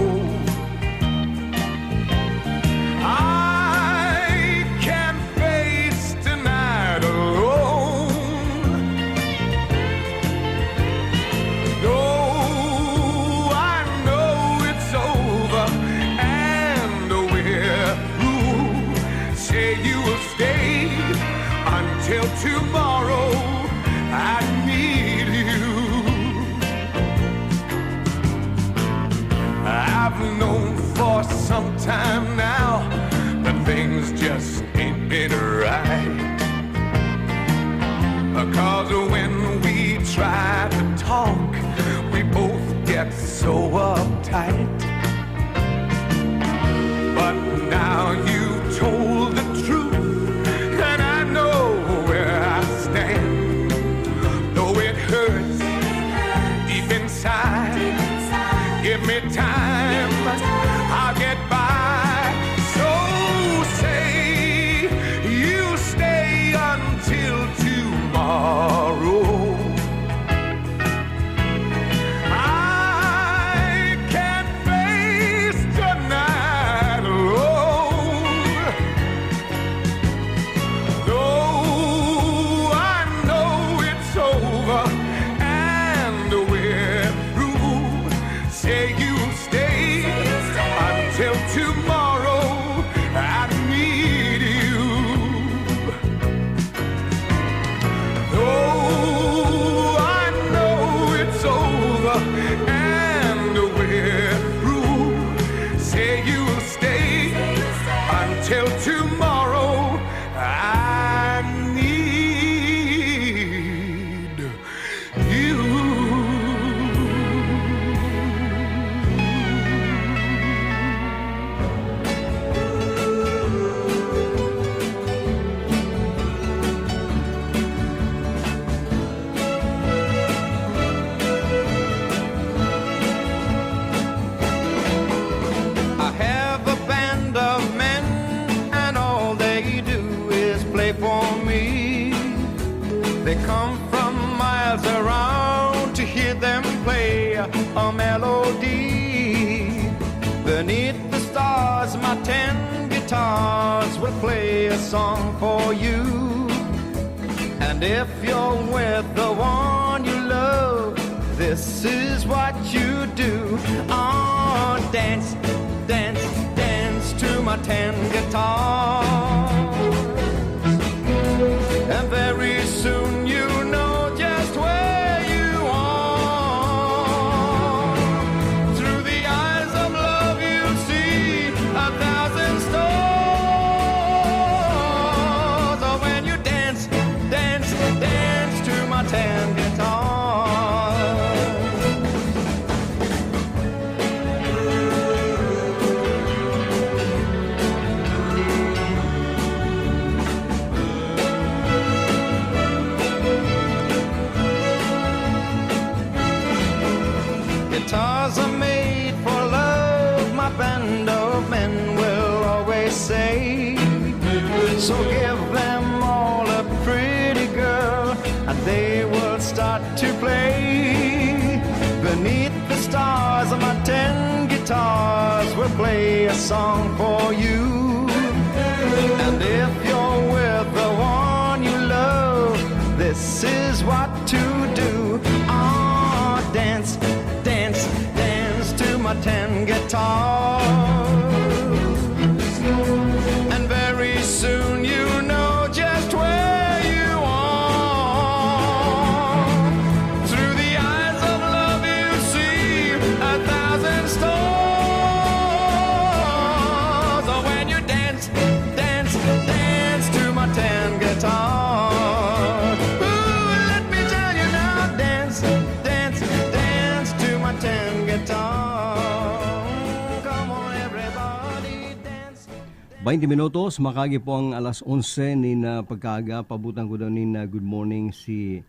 I can face tonight alone. Though I know it's over and we're through, say you will stay until tomorrow. I need you. I've known for some time now that things just ain't been right. Because when we try to talk, we both get so uptight. But now you told the truth, and I know where I stand. Though it hurts deep inside, give me time, I'll get by. So say you stay until tomorrow. I can't face tonight alone. Though I know it's over and we're through, say you'll stay until tomorrow. I need you. Though I know it's over and we're through, say you'll stay until tomorrow. I need you. I have a band of men, and all they do is play for me. They come from miles around to hear them play a melody. Beneath the stars, my ten guitars will play a song for you. And if you're with the one you love, this is what you do. Oh, dance, dance, dance to my ten guitars. And very soon you know just where you are. Through the eyes of love you'll see a thousand stars. Oh, when you dance, dance, dance to my ten guitars. Guitars are made for love, my band of men will always say. So give them all a pretty girl, and they will start to play. Beneath the stars, my ten guitars will play a song for you. And if you're with the one you love, this is what to do. Ah, dance, dance, dance to my ten guitars. And very soon you know just where you are. Through the eyes of love you see a thousand stars. Oh, when you dance, dance, dance to my ten guitar. Ooh, let me tell you now, dance, dance, dance to my ten guitar. Come on, everybody, dance. Baynte minutos, makagi po ang alas onse nin, ah, pagkaaga, pabutan ko daw nin, ah, good morning si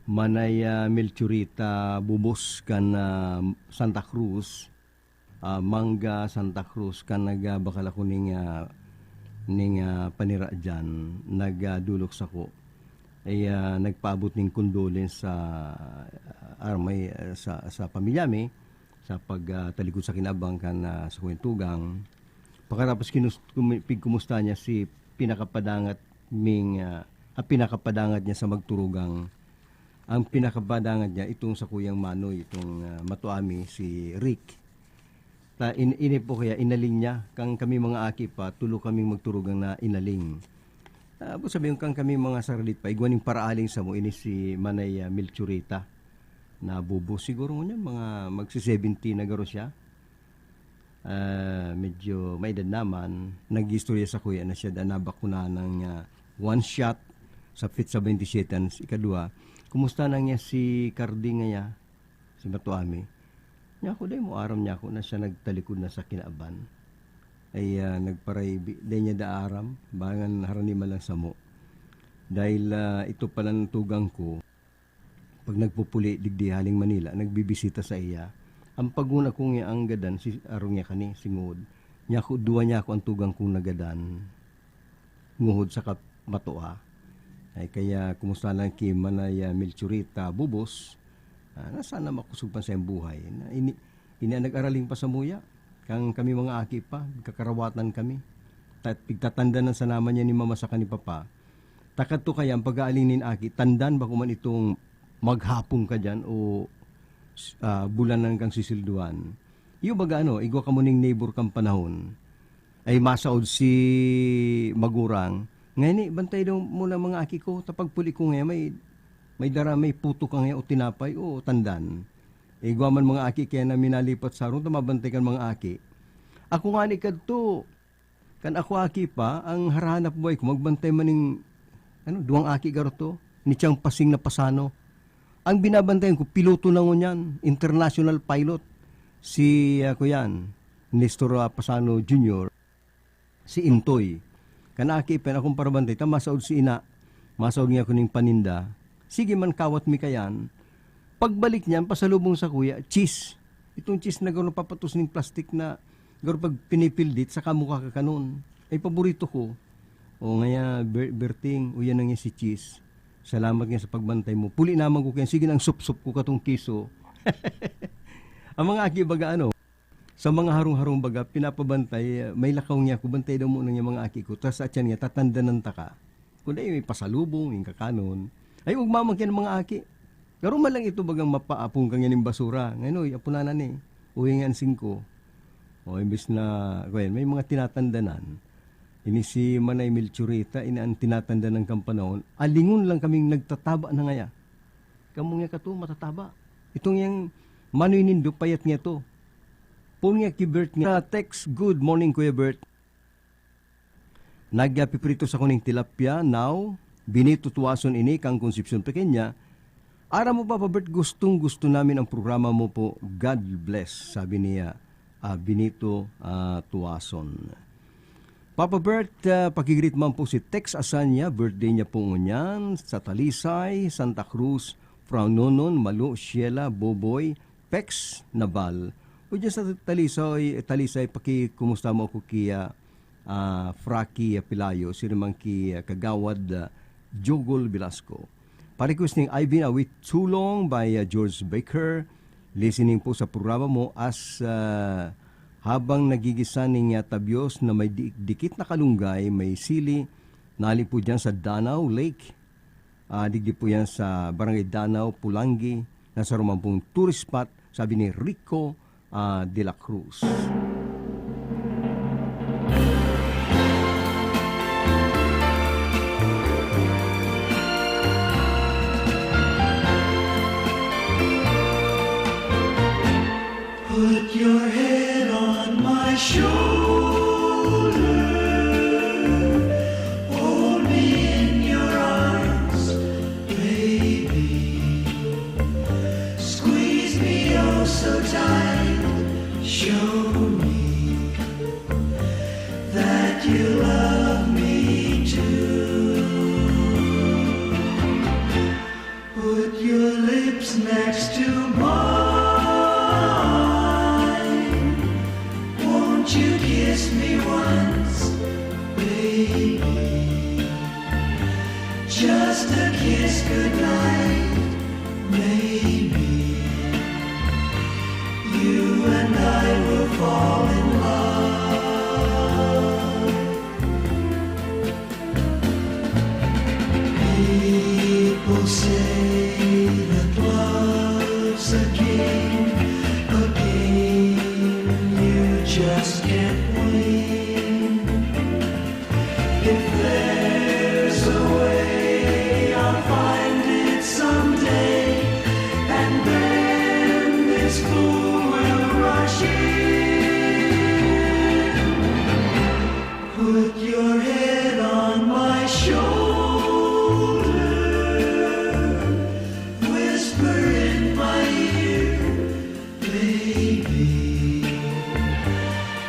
Manay, ah, Melchorita Bubos kan, ah, Santa Cruz, ah, Manga, Santa Cruz, kan nagbakal ako ning, ah, ning, ah, panira diyan, nagdolok sako. Ay, ah, nagpaabot ning condolence sa, ah, armay, ah, sa, sa pamilya mi, sa pag, ah, talikod sa kinaban kan, ah, sa kuyang tugang. Pakatapos kinus-, kumi-, pigkumusta niya si pinakapadangat ming, ah, ah, pinakapadangat niya sa magturugang, ang pinakapadangat niya itong sa kuyang manoy, itong, ah, matua mi, si Rick. Ta-, in-, ini po kaya inaling niya, kan kami mga aki pa, tulo kaming magturugang na inaling. Tapos sabi yung kan kami mga saralit pa, igwa ning paraaling samo, ini si Manay, ah, Melchorita. Nabubo siguro ngunyan, mga magsi-seventy na garo siya. Ah, medyo may edad naman. Nag-istorya sa kuya na siya da nabakunahan ng, ah, one shot sa petsa twenty-seven, ikadwa. Kumusta na niya si Carding ngaya? Si Matuami. Niya ako, dai mo aram niya ako na siya nagtalikod na sa kinaban. Ay, ah, nagparaybi. Dai niya da aram. Bangan harani man lang samo. Dahil, ah, ito palang tugang ko, pag nagpupuli digdi haling Manila, nagbibisita sa iya. Ang paguna ko niya ang gadan, si arong niya kani, si Ngod. Niya ko, duwa niya ako ang tugang kong nagadan. Nguhod sa kat-, matua. Ay, kaya kumusta lang ki Manay, ah, Melchorita Bubos? Ah, na sana makosog pa sa iyang buhay. Na ini, ini ang nag-araling pa sa muya. Kang kami mga aki pa, kakarawatan kami. Tat-, pigtatandanan sa naman niya ni mama saka ni papa. Takad to kaya ang pag-aaling nin aki, tandan bako man itong maghapon ka diyan o, ah, bulanan kang sisilduhan. Iyo baga ano, igwa ka mo ning neighbor kang panahon. Ay masaod si magurang, "Ngani, bantay daw mo na mga aki ko, ta pagpuli ko ngayon, may, may dara, may puto ka ngayon o tinapay o tandan." Igwa man mga aki kaya na minalipat sa harong, ta mabantay kan mga aki. Ako ngani kadto, kan ako aki pa, ang harahanap buhay ko, magbantay man ning, ano, duwang aki garo to, ni Chang Pasing na Pasano. Ang binabantayan ko, piloto na ngunyan, international pilot. Si, ah, kuyan, Nestor, ah, Pasano Junior, si Intoy. Kan aki pa, akong parabantay, ta masaod si ina, masaod niya ko ning paninda. Sige man, kawat mi kayan. Pagbalik niyan, pasalubong sa kuya, cheese. Itong cheese na gano'n papatos ning plastic na gano'n pag pinipildit, saka mo kakakanon. Ay, paborito ko. O ngaya, Ber-, Berting, uyan na nga si cheese. Salamat nga sa pagbantay mo. Puli naman ko kaya, sige nang supsup ko katong kiso. Ang mga aki baga ano, sa mga harong-harong baga, pinapabantay, may lakaw niya ako, bantay daw mo na niya mga aki ko, tas sa atyan niya, tatandanan ta ka. Kung dai, may pasalubong, yung kakanon. Ay, huwag mamangkin ang mga aki. Garo man lang ito bagang mapaapong kang yaning basura. Ngayon, oy, apunanan eh. Uwi nga ang singko. O, imbes na, kuwan, may mga tinatandanan. Ini si Manay Melchorita, ini an tinatandanan kan panahon. Alingon lang kaming nagtataba na ngaya. Kamo nga kato, matataba. Itong yang manoy nindo, payat nga to. Pon nga ki Bert nga. Sa text, "Good morning, Kuya Bert." Nagyapiprito sa kuning tilapia, now, Benito Tuason ini, kan Concepcion Pequeña. "Aram mo, Papa Bert, gustong-gusto namin ang programa mo po. God bless," sabi niya, ah, Benito, ah, Tuason. "Papa Bert, ah, pakigreet man po si Tex Asanya, birthday niya po ngunyan, sa Talisay, Santa Cruz, Frau Nonon, Malo, Sheila, Boboy, Pex, Nabal." O diyan sa Talisay, Talisay, pakikumusta mo ako ki, ah, ah, Fraki, ah, Pilayo, sino man ki, ah, Kagawad, ah, Jogol Velasco. Pa-request ning I've Been Away Too Long by, ah, George Baker. Listening po sa programa mo as, ah, habang nagigisa ning, ah, tabyos na may di-, dikit na kalunggay, may sili, nali po dyan sa Danao Lake. Ah, digdi po yan sa Barangay Danao, Pulangi, na saro man pong tourist spot, sabi ni Rico, ah, de la Cruz. Put your head on my shoulder, hold me in your arms, baby. Squeeze me oh so tight, show me that you love me too. Put your lips next to mine. Won't you kiss me once, baby? Just a kiss goodnight, maybe. You and I will fall in love. People say that love's a game, a game you just can't win. If there's a way, I'll find it someday, and then this fool will rush in. Put your head on my shoulder, whisper in my ear, baby.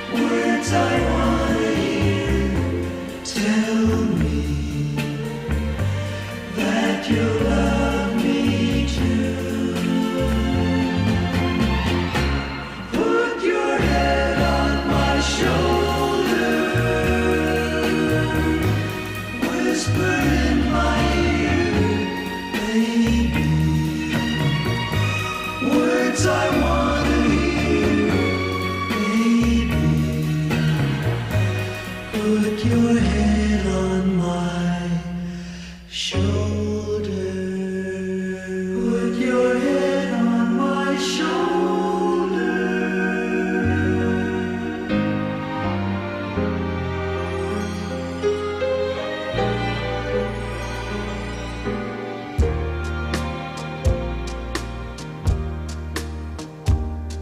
Words I wanna hear, tell me that you love me too. Put your head on my shoulder, whisper in my ear, baby. Words I wanna hear, baby. Put your head on my shoulder. Put your head on my shoulder.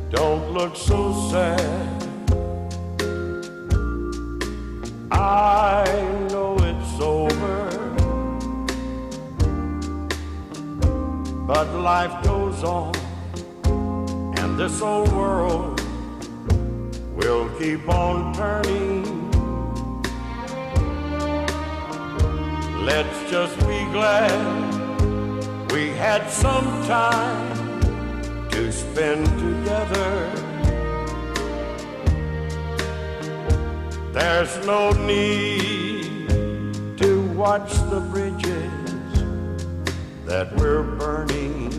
Don't look so sad. I know it's over, but life goes on, and this old world will keep on turning. Let's just be glad we had some time to spend together. There's no need to watch the bridges that we're burning.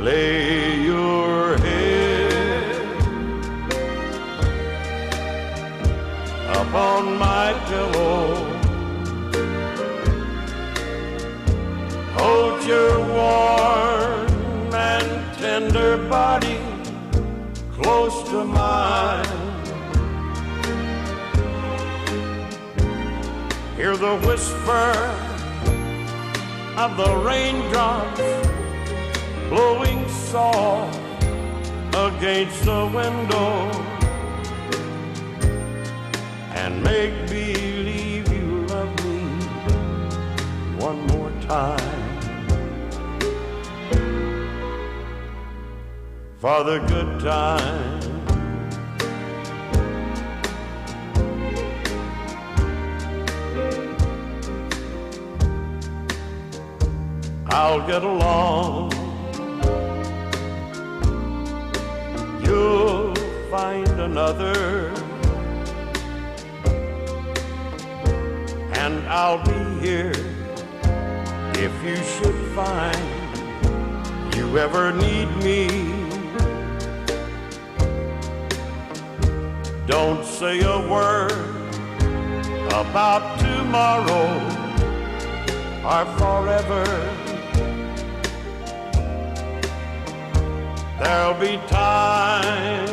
Lay your head upon my pillow. Hold your warm and tender body Smile. Hear the whisper of the raindrops blowing soft against the window, and make believe you love me one more time for the good time. I'll get along. You'll find another, and I'll be here if you should find you ever need me. Don't say a word about tomorrow or forever. There'll be time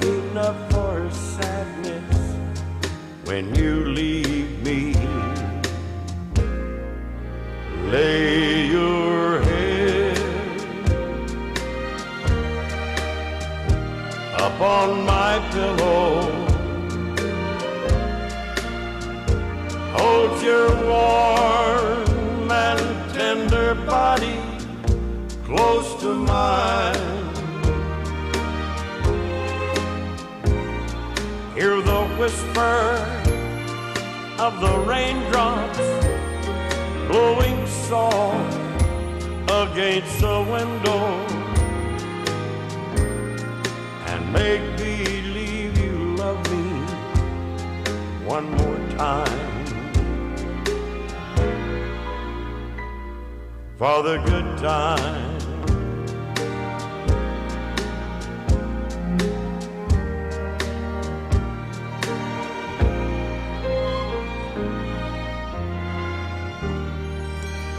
enough for sadness when you leave me. Lay your head upon my pillow. Hold your warm and tender body close to mine. Hear the whisper of the raindrops blowing soft against the window, and make believe you love me one more time for the good time.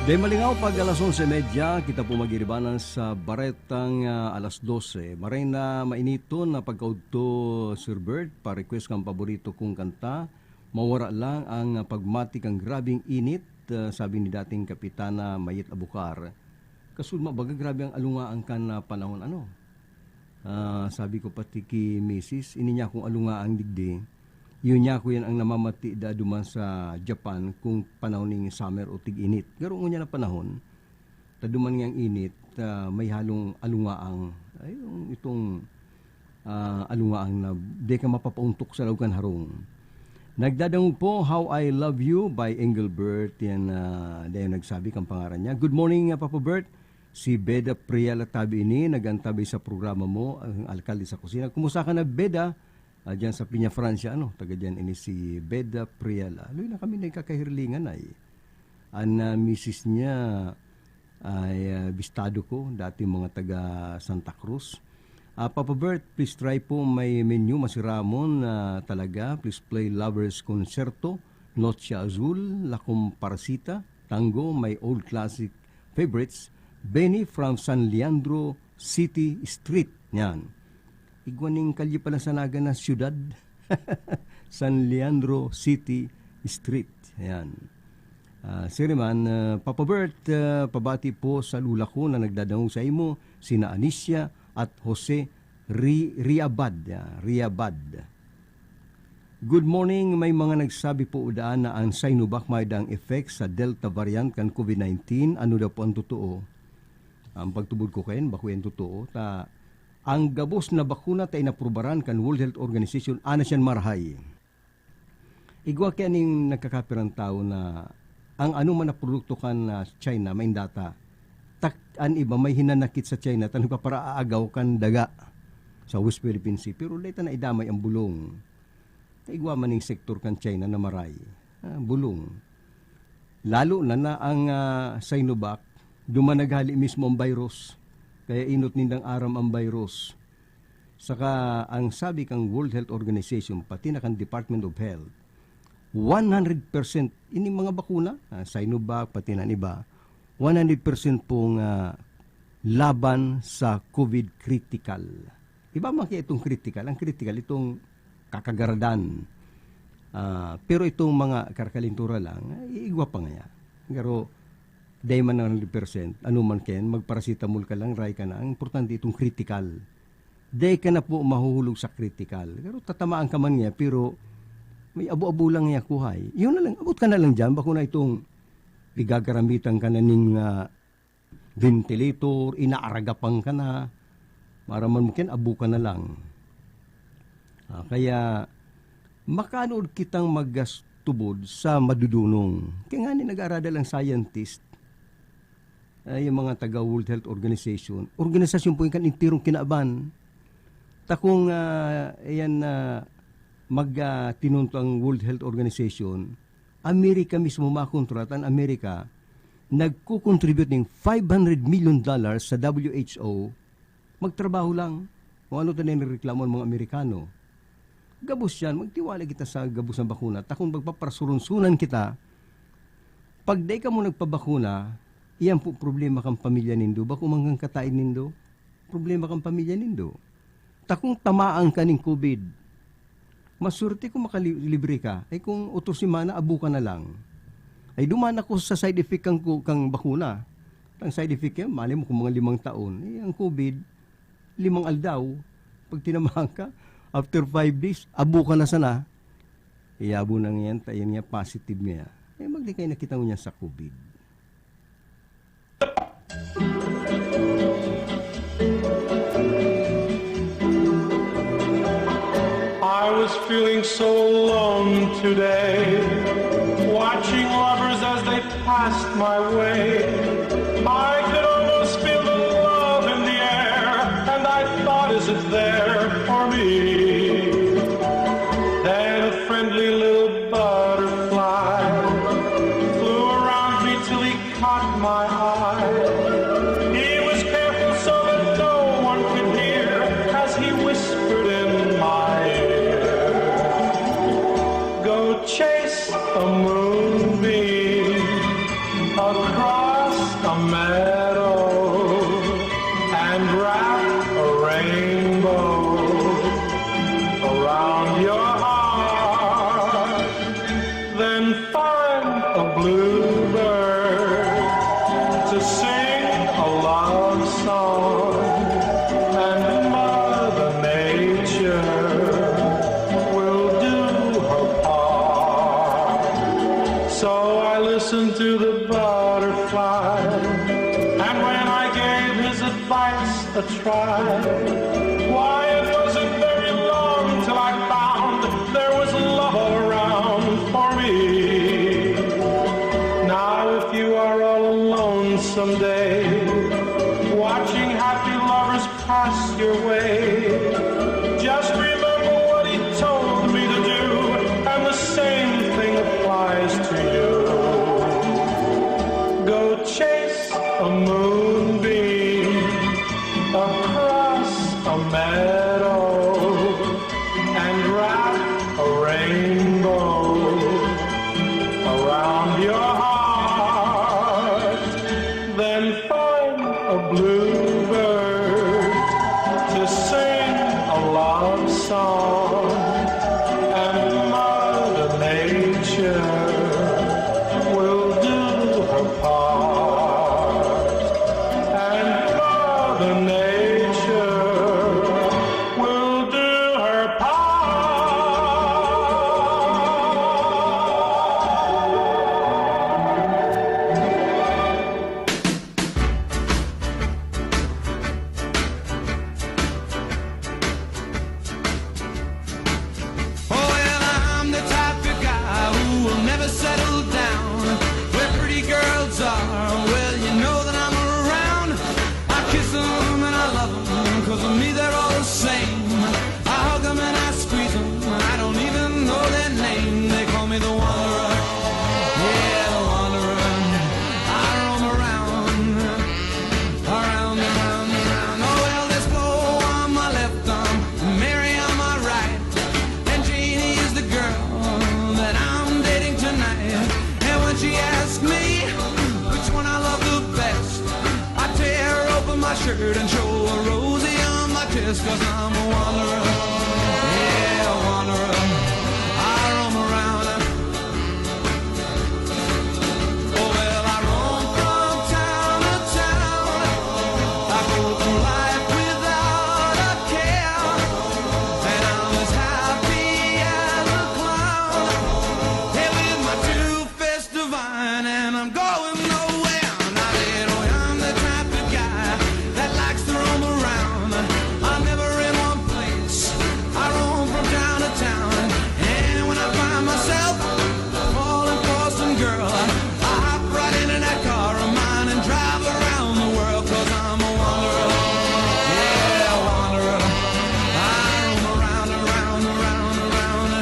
Dai malingaw, pag alas onse y media, kita po magiribanan sa baretang, ah, alas dose. Maray na mainiton na pagkaudto, Sir Bert, pa-request kan paborito kong kanta, Mawara Lang ang Pagmati kan Grabeng Init, ah, sabi ni dating Kapitana Mayet Abukar. Kasudma baga, grabe ang alungaang kan, ah, panahon, ano? Ah, sabi ko pati ki misis, "Ini niya akong alungaang digdi." Iyo niya ko yan ang namamati da duman sa Japan kung panahon ning summer o tig-init. Pero ngunyan na panahon, ta duman ngang init, ah, may halong alungaang. Ay, yung itong, ah, alungaang na di ka mapapauntok sa laog kan harong. Nagdadangog po, "How I Love You" by Engelbert. Yan, ah, dayon nagsabi kang pangaran niya. Good morning, ah, Papa Bert. Si Beda Priel at tabi ini, nag-antabay sa programa mo, ang alkalde sa kusina. Kumusta ka na, Beda? Ah, diyan sa Piña Francia, ano? Taga diyan ini si Beda Priel. Aloy na kami nagkakahirlingan ay. An, ah, misis niya ay, ah, bistado ko, dati mga taga Santa Cruz. Ah, Papa Bert, please try po, may menu, masiramon, ah, talaga. Please play Lovers Concerto, Noche Azul, La Comparsita, Tango, my old classic favorites, Benny from San Leandro City Street. Yan. Igwa ning kalye pala sa Naga na siyudad. San Leandro City Street. Yan. Ah, sir man, ah, Papa Bert, ah, pabati po sa lula ko na nagdadangog sa imo, sina Anicia at Jose Ri-, Riabad. Ah, Riabad. Good morning. May mga nagsabi po daan na ang Sinovac may daang effect sa Delta variant kan covid nineteen. Ano daw po ang totoo? Ang pagtubod ko kayan, bako yan totoo. Ta, ang gabos na bakuna ta inaprubaran kan World Health Organization, ana siyan marahay. Igwa kaya ning nagkakapirang tao na ang ano man na produkto kan, ah, China, main data. Tak, an iba, may hinanakit sa China, ta nagpaparaagaw kan daga sa West Philippine Sea. Pero dai ta na idamay ang bulong. Ta igwa man ning sektor kan China na maray. Ah, bulong. Lalo na, na ang, ah, Sinovac, duman naghali mismo ang virus. Kaya inot nindang aram ang virus. Saka ang sabi kang World Health Organization, pati na kan Department of Health, one hundred percent ini mga bakuna, ah, Sinovac, pati na ang iba, one hundred percent pong, ah, laban sa covid critical. Iba man kaya itong kritikal. Ang kritikal, itong kakagaradan. Ah, pero itong mga karkalintura lang, eh, igwa pa ngaya. Pero, dai man ang hundred percent, ano man kayan, magparacetamol ka lang, ray ka na. Ang importante itong kritikal. Dai ka na po mahuhulog sa kritikal. Pero tatamaan ka man niya, pero may abo-abo lang niya kuhay. Yun na lang, abot ka na lang dyan, bako na itong pigagaramitan ka na ning, ah, ventilator, inaaragapan ka na, maraman mo kin, abo ka na lang. Ah, kaya, makanuod kitang magastubod sa madudunong. Kaya nga ni nag-aaradal ang scientist, ay, yung mga taga World Health Organization. Organisasyon po yung kan entirong kinaban. Takong, ah, ayan na mag, ah, tinunto ang World Health Organization, Amerika mismo makontrata, ang Amerika, nagko-contribute ng five hundred million dollars sa W H O, magtrabaho lang. Kung ano tayo nireklamo ang mga Amerikano. Gabos yan, magtiwala kita sa gabos na bakuna. Takong magpaparsurunsunan kita, pag dai ka mo nagpabakuna, iyan po problema kan pamilya nindo. Bako man kan kataed nindo, problema kan pamilya nindo. Takong tamaan ka ning covid, maswerte kung makali-, libre ka. Ay, kung otro semana, abo ka na lang. Ay, duman ako sa side effect kang ku-, kang bakuna. Ang side effect yan, malay mo kung mga limang taon. Eh, ang covid, limang aldaw, pag tinamaan ka, after five days, abo ka na sana. Iyabo na ngayon, ta-, yan nga, positive niya. Eh, magdi kayo nakita mo niya sa covid. I was feeling so alone today, watching lovers as they passed my way. I could almost feel the love in the air, and I thought, is it there for me? Then a friendly little butterfly flew around me till he caught my eye. He was careful so that no one could hear as he whispered in my ear, "Go chase a moonbeam across a meadow and wrap a rainbow around your heart." Then find a bluebird to sing a love song, and Mother Nature will do her part. So I listened to the butterfly, and when I gave his advice a try. Why, it wasn't very long till I found there was love all around for me. Now, if you are all alone someday, watching happy lovers pass your way, just remember what he told me to do, and the same thing applies to you. Go chase a moonbeam across a meadow and wrap a rainbow around your heart. Then find a bluebird to sing a love song, and Mother Nature will do her part, and Mother Nature will do her part. Oh, well, I'm the type of guy who will never settle down. Where pretty girls are, well, you know that I'm around. I kiss 'em and I love 'em, 'cause of me they're all the same. I hug 'em and I squeeze 'em, I don't even know their name. They call me the wanderer, yeah, the wanderer. I roam around, around, around, around. Oh, well, there's Flo on my left arm, Mary on my right. And Janie is the girl that I'm dating tonight. And when she asks me which one I love the best, I tear open my shirt and show her Rosie on my chest. 'Cause I'm a wanderer, yeah, a wanderer. I roam around. Oh, well, I roam from town to town. I go through life without a care. And I'm as happy as a clown. Hey, with my two face divine, and I'm going nowhere. Not at all, I'm the type of guy that likes to roam around. I'm never in one place. I roam from town to town. And when I find myself falling for some girl, I hop right into that car of mine and drive around the world. 'Cause I'm a wanderer. Yeah, a wanderer. I roam around, around, around, around.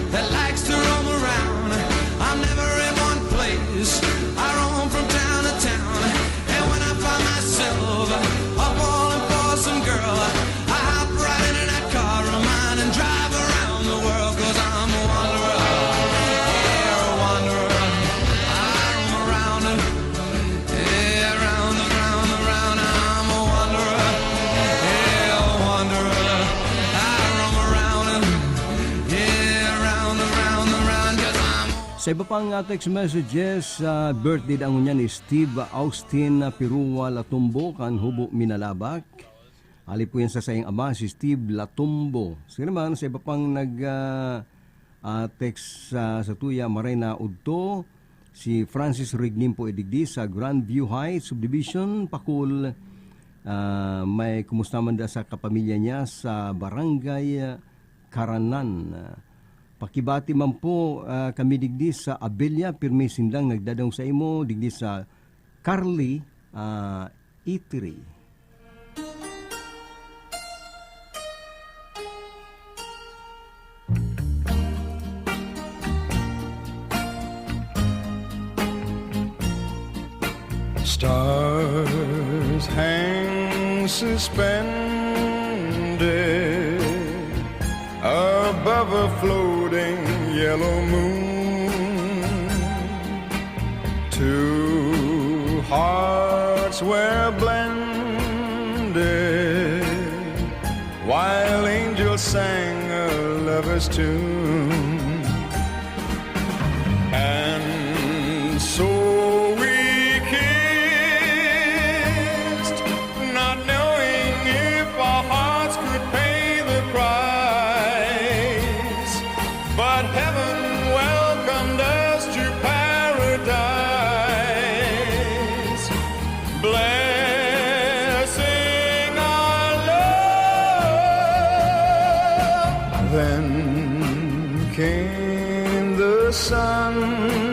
That likes to roam around. I'm never in one place. I roam from town to town. And when I find myself a falling for some girl, I hop right into that car of mine and drive around the world. 'Cause I'm a wanderer, yeah, a wanderer. I roam around, yeah, around, around, around. I'm a wanderer, yeah, a wanderer. I roam around, yeah, around, around, around. 'Cause I'm a Sa iba pang, ah, text messages, ah, birthday daang ngunyan ni Steve Austin Pirua Latumbo kan Hubo, Minalabac. Hali po yan sa saiyang ama, si Steve Latumbo. Sige naman, sa iba pang nag, ah, ah, text sa, sa tuya, maray na udto, si Francis Rignim po idigdi sa Grandview Heights Subdivision, Pacul. Ah, may kumusta man da sa kapamilya niya sa Barangay, ah, Caranan. Ah, pakibati man po, ah, kami digdi sa Abella, pirmi sindang nagdadangog sa imo, digdi sa Carly, ah, Itri. Stars hang suspended above a floating yellow moon. Two hearts were blended while angels sang a lover's tune. And so we kissed, not knowing if our hearts could pay the price. But heaven welcomed us to paradise, blessing our love. Then came the sunrise,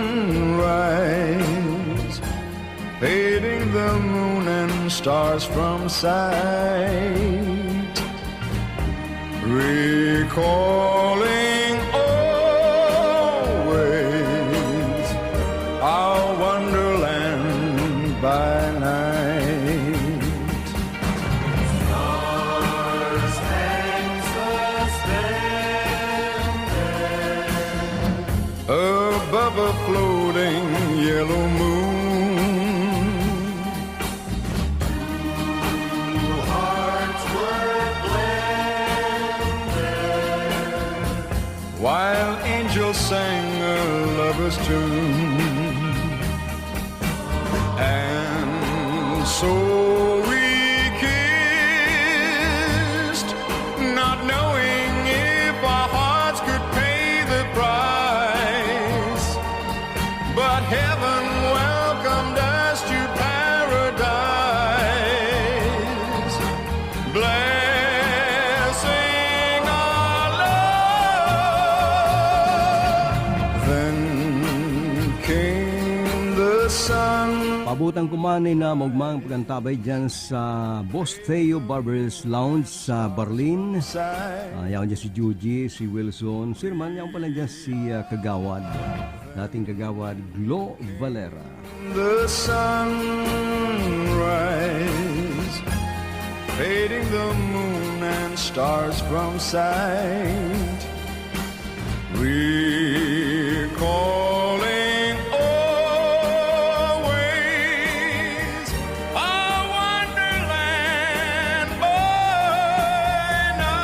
fading the moon and stars from sight. Recalling always our wonderland by night. Stars hang suspended above a floating yellow moon. Two hearts were blended while angels sang a lover's tune. And so we kissed, not knowing if our hearts could pay the price. But heaven welcomed us to paradise, blessing our love. Then came the sun. Utang ko man na maugmang pagkantabay dyan sa Boss Theo Barber's Lounge sa Berlin. Ah, yaon dyan si Juji, si Wilson, si Herman, yaon pala dyan si ah, Kagawad. Dating Kagawad, Glo Valera. The sunrise, fading the moon and stars from sight. Recalling always a wonderland by night.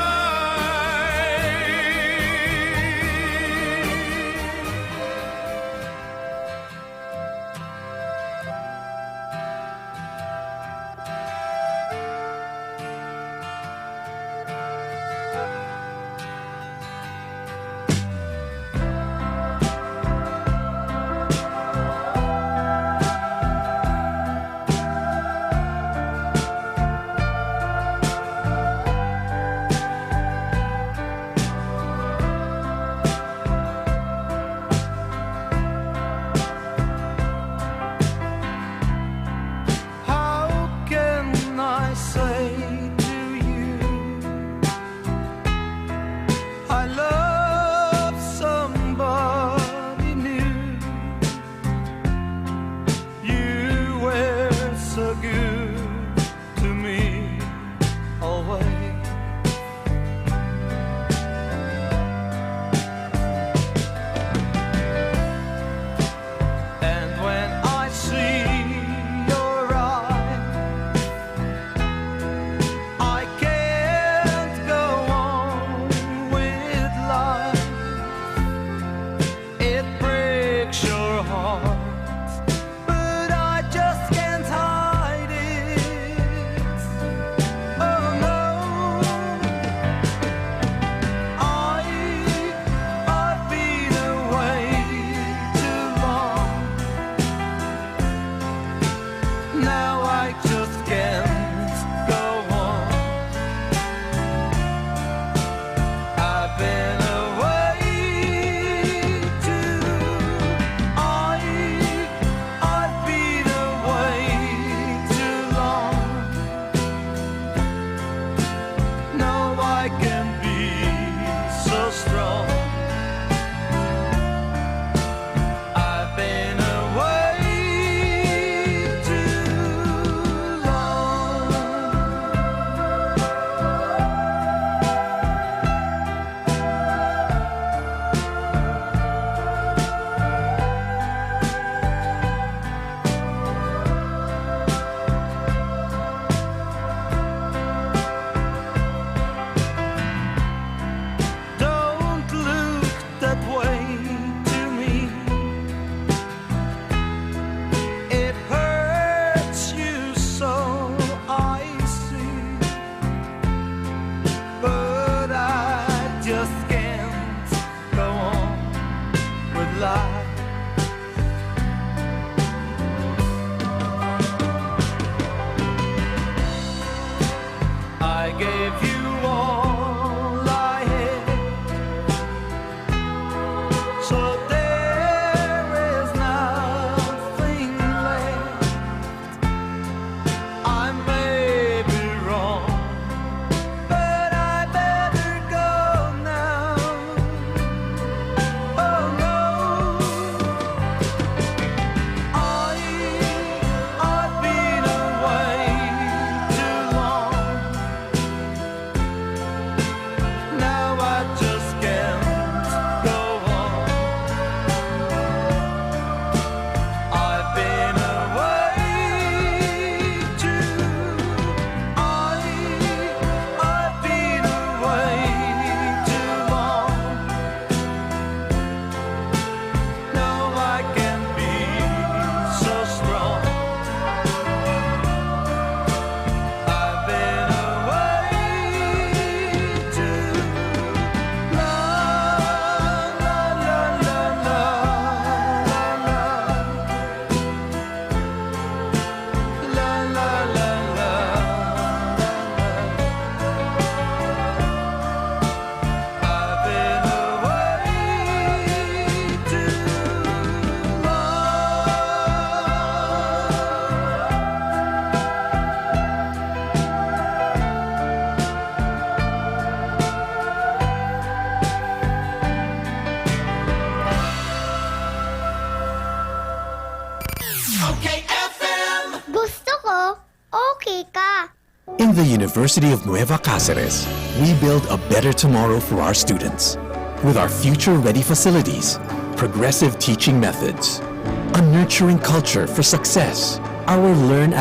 Ika. In the University of Nueva Cáceres, we build a better tomorrow for our students. With our future-ready facilities, progressive teaching methods, a nurturing culture for success, our learn as